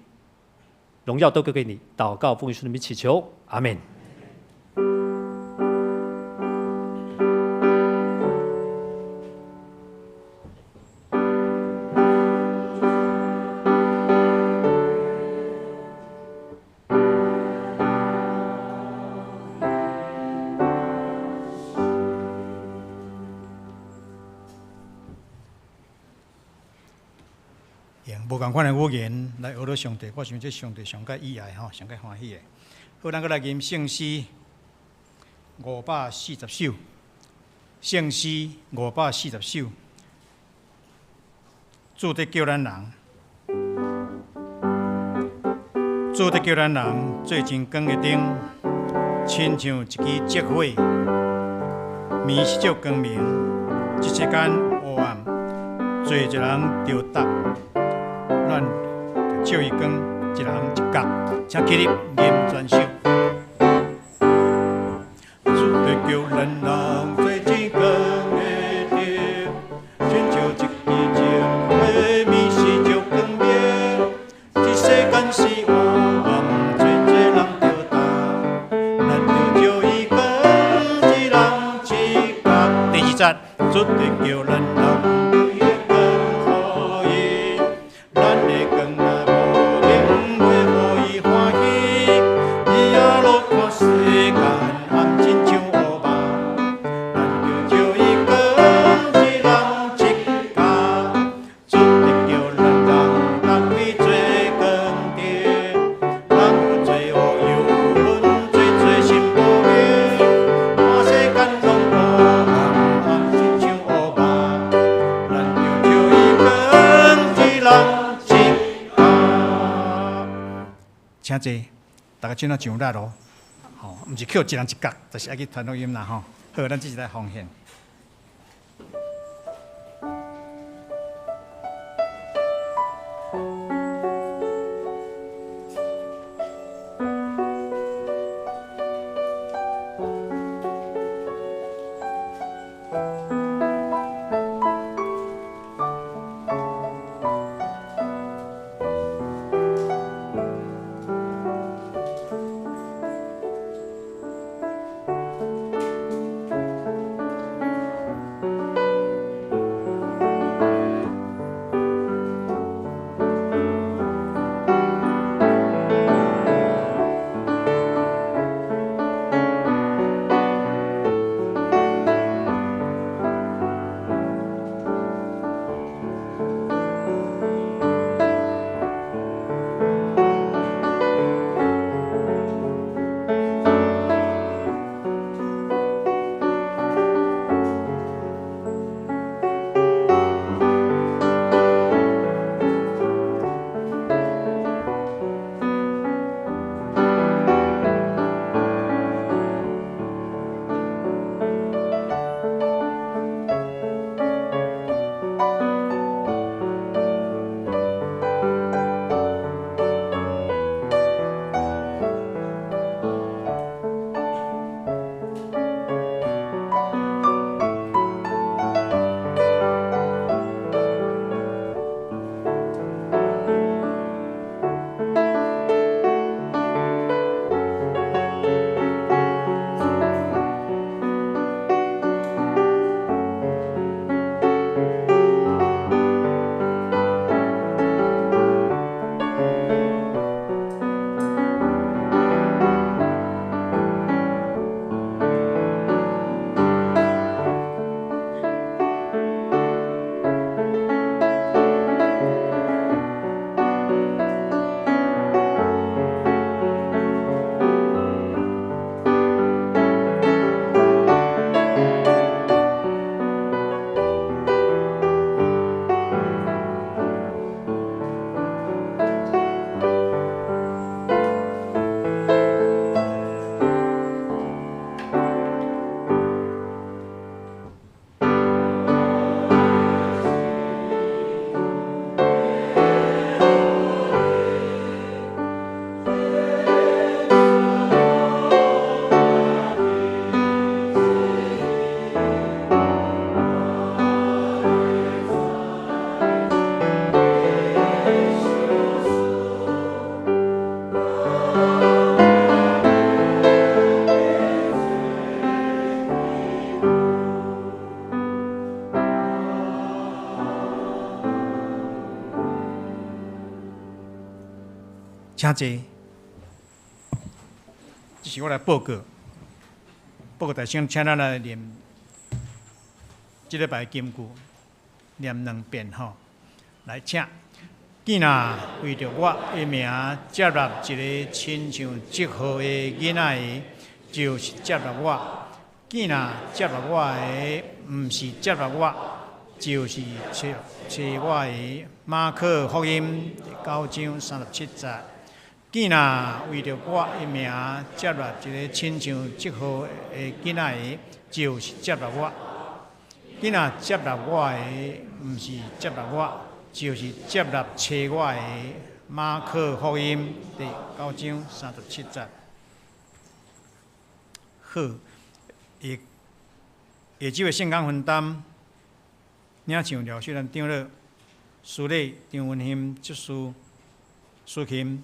榮耀都歸給你，禱告奉耶穌的名祈求，阿門。無仝款的語言來學著上帝，我想這上帝上蓋喜愛吼，上蓋歡喜的。好，咱閣來吟聖詩540首，聖詩540首，主佇叫咱人，主佇叫咱人做真光的燈，親像一支燭火，暝時照光明，這世間黑暗，做一人著搭。咱照伊光，一人一角，請起立吟全首。主佇叫咱人做真光的燈，親像一支燭火，暝時照光明。這世間是黑暗，做濟人著担，咱著照伊光，一人一角。第二節，主佇叫咱人。請坐，大家這哪上力哦，吼，毋是扣一人一角，就是愛去傳福音啦吼。好，咱這一來奉獻。請坐。這是我來報告，報告大聲，請咱來念這禮拜金句，念兩遍吼。來，請。囝若為著我的名接納一個親像這號的囡仔的，就是接納我；囝若接納我的，毋是接納我，就是差差我的。馬可福音第9章37節。囝若為著我的名接納一個親像這號的囡仔的，就是接納我；囝若接納我的，毋是接納我，就是接納差我的。馬可福音第9章37節。好，下下晝的聖工分擔，領唱廖秀蘭長老，司禮張文馨執事，司琴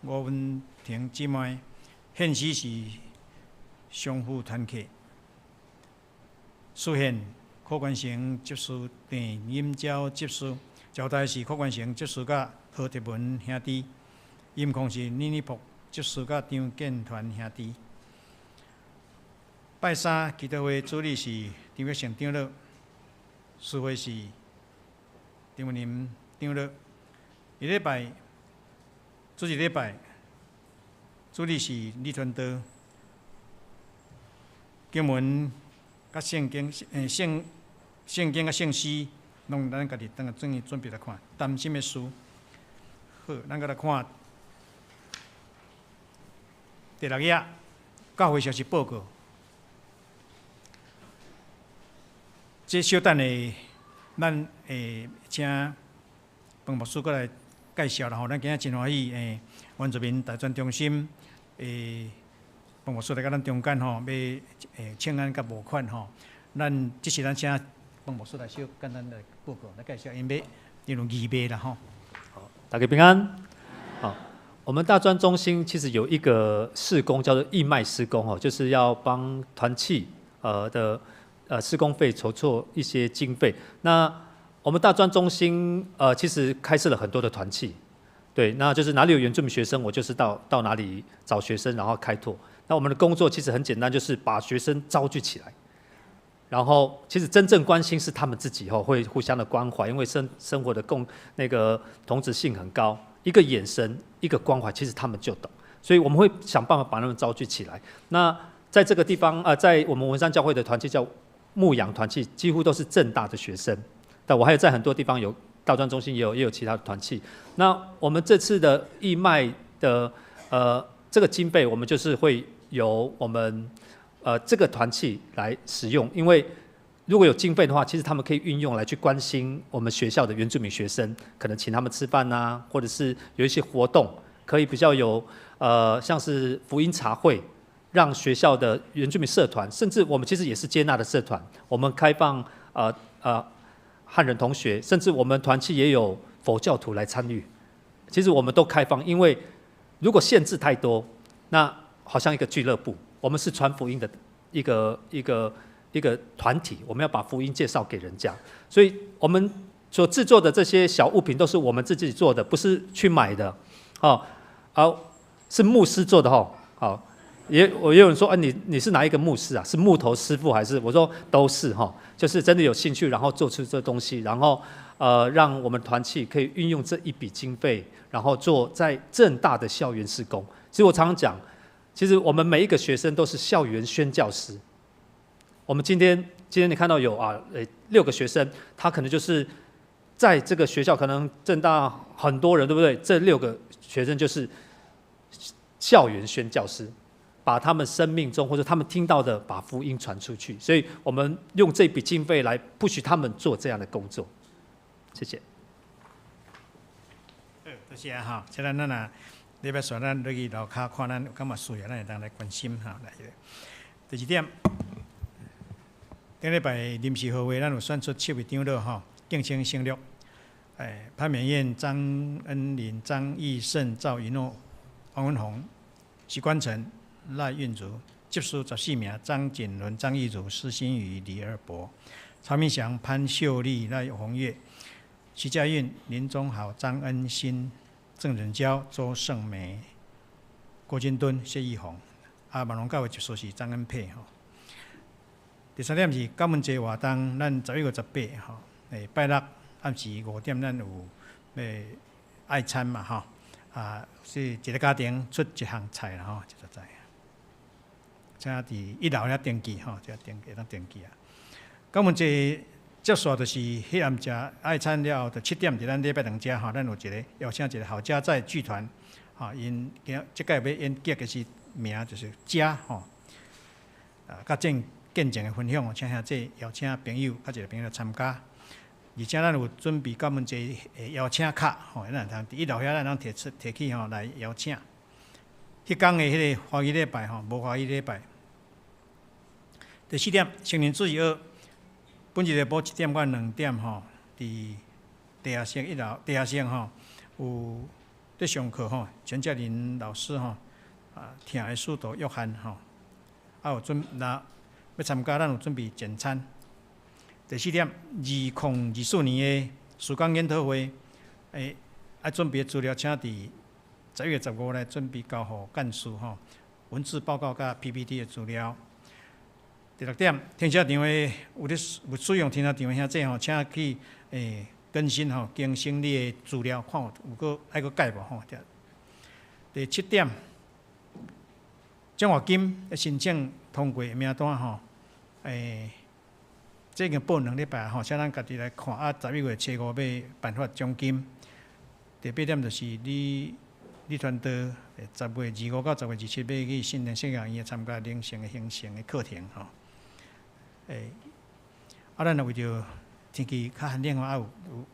吳文婷姊妹，獻詩是相互團契。司獻柯關成執事，鄭飲蕉執事，招待是柯關成執事佮何德文兄弟，音控是李立博執事佮張建團兄弟。拜三祈禱會主禮是張玉成長老，司會是張文林長老。下禮拜主日禮拜主禮是李傳道，經文佮聖經，聖經佮聖詩，攏咱家己等下轉去準備來看。擔心的事，好，咱閣來看第六頁，教會消息報告。這小等下，咱會請彭牧師閣來介紹啦吼。咱今日真歡喜，原住民大專中心彭牧師來佮咱中間吼，欲請安佮募款吼。咱這是咱請彭牧師來小簡單來報告來介紹，𪜶欲因有義賣啦吼。好，大家平安。好，我們大專中心其實有一個事工叫做義賣事工吼，就是要幫團契的施工費籌措一些經費。那我們大專中心其實開設了很多的團契，對，那就是哪裡有原住民學生，我就是到哪裡找學生，然後開拓。那我們的工作其實很簡單，就是把學生招聚起來，然後其實真正關心是他們自己吼，會互相的關懷，因為生活的共那個同質性很高，一個眼神一個關懷，其實他們就懂，所以我們會想辦法把他們招聚起來。那在這個地方在我們文山教會的團契叫牧養團契，幾乎都是政大的學生，但我還有在很多地方有大專中心也有其他的團契。那我們這次的義賣的這個經費，我們就是會由我們這個團契來使用，因為如果有經費的話，其實他們可以運用來去關心我們學校的原住民學生，可能請他們吃飯啊，或者是有一些活動，可以比較有像是福音茶會。讓學校的原住民社團，甚至我們其實也是接納的社團，我們開放漢人同學，甚至我們團契也有佛教徒來參與。其實我們都開放，因為如果限制太多，那好像一個俱樂部，我們是傳福音的一個團體，我們要把福音介紹給人家，所以我們所製作的這些小物品都是我們自己做的，不是去買的，哦，好，是牧師做的吼，好。我也有人說，啊，你是哪一個牧師啊？是木頭師傅還是？我說都是哈，就是真的有興趣，然後做出這東西，然後讓我們團契可以運用這一筆經費，然後做在政大的校園事工。其實我常常講，其實我們每一個學生都是校園宣教師。我們今天你看到有啊，六個學生，他可能就是在這個學校，可能政大很多人，對不對？這六個學生就是校園宣教師。把他們生命中或者他們聽到的，把福音傳出去。所以我們用這筆經費來 push 他們做這樣的工作。謝謝。多謝哈，這咱咱啊，禮拜四咱落去樓跤看咱有感覺需要，咱會當來關心哈。來，第二點，頂禮拜臨時好會，咱有選出七位長老吼，敬請省略。潘美燕、張恩林、張義勝、趙一諾、王文宏、徐冠成、賴韻如、執事14名，張錦倫、張義如、施新宇、李二博、曹明祥、潘秀麗、賴紅月、徐家運、林忠豪、張恩新、鄭仁嬌、周勝梅、郭金敦、謝義宏，啊，萬隆教會執事是張恩佩吼。第三點是感恩節活動，咱11月18吼，拜六暗時5點，咱有愛餐嘛吼，啊，是一個家庭出一項菜啦吼，一個菜。請佇一樓遐登記吼，這登會當登記啊。感恩節結束就是彼暗食愛餐了後，就7點佇咱禮拜堂遮吼，咱有一個邀請一個好家在劇團，吼，𪜶今這擺欲演劇的是名就是家吼，啊，佮見見證的分享，請兄弟邀請朋友，佮一個朋友來參加。而且咱有準備感恩節的邀請卡，吼，咱通佇一樓遐，咱通提出提去吼來邀請。彼工的彼個華語禮拜吼，無華語禮拜。第四點，成人主日學，本日下晡1點到2點吼，佇地下室一樓，地下室吼有佇上課吼，陳嘉玲老師吼，啊，疼的使徒約翰吼，啊有準若欲參加，咱有準備簡餐。第四點，2024年的事工研討會，愛準備資料，請佇11月15來準備交予幹事吼，文字報告佮 PPT 的資料。第六點，停車場的有咧有使用停車場的兄弟吼，請去更新吼，更新你的資料，看有有閣愛閣改無吼。第七點，獎學金的申請通過的名單吼，這已經報2禮拜吼，請咱家己來看。啊，11月初五欲頒發獎金。第八點就是李李傳道，10月25到10月27欲去訓練聖學院參加靈性的形成的課程吼。啊，咱若為著天氣較寒冷吼，啊有有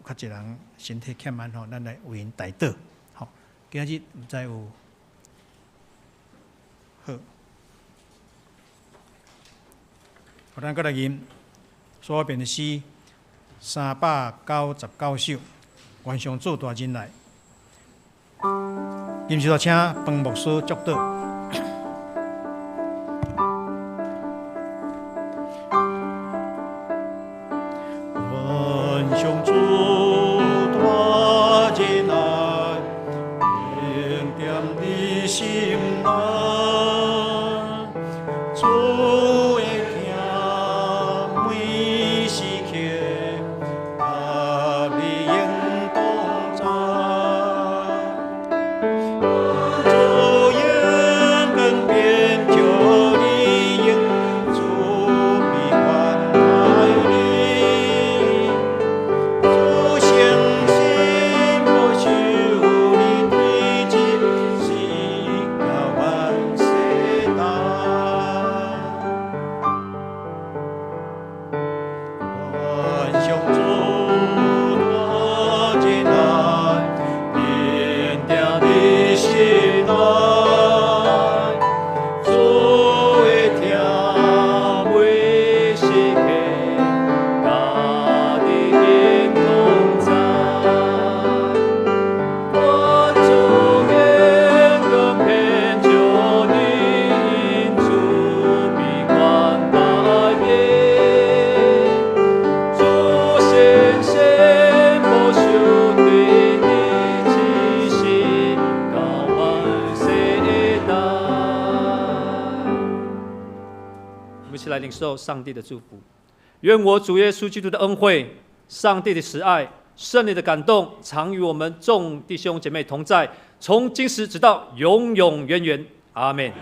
較濟人身體欠安吼，咱來為𪜶代禱吼。今仔日毋知有好。好，咱閣來吟所編的詩399首，願上主大仁愛。臨時請彭牧師祝禱。願上主大仁愛，定踮你心內，主的疼每時刻，佮你永同在。主眼光遍照你用，慈悲款待你。主誠實保守你對這世到萬世代。願上主大仁愛，定踮你心內，主的疼每時刻，佮你永同在。願主眼光遍照你，慈悲款待你。主誠實保守對你，這世到萬世代。我們一起來領受上帝的祝福。願我主耶穌基督的恩惠、上帝的慈愛、聖靈的感動，常與我們眾弟兄姐妹同在，從今時直到永永遠遠。阿門。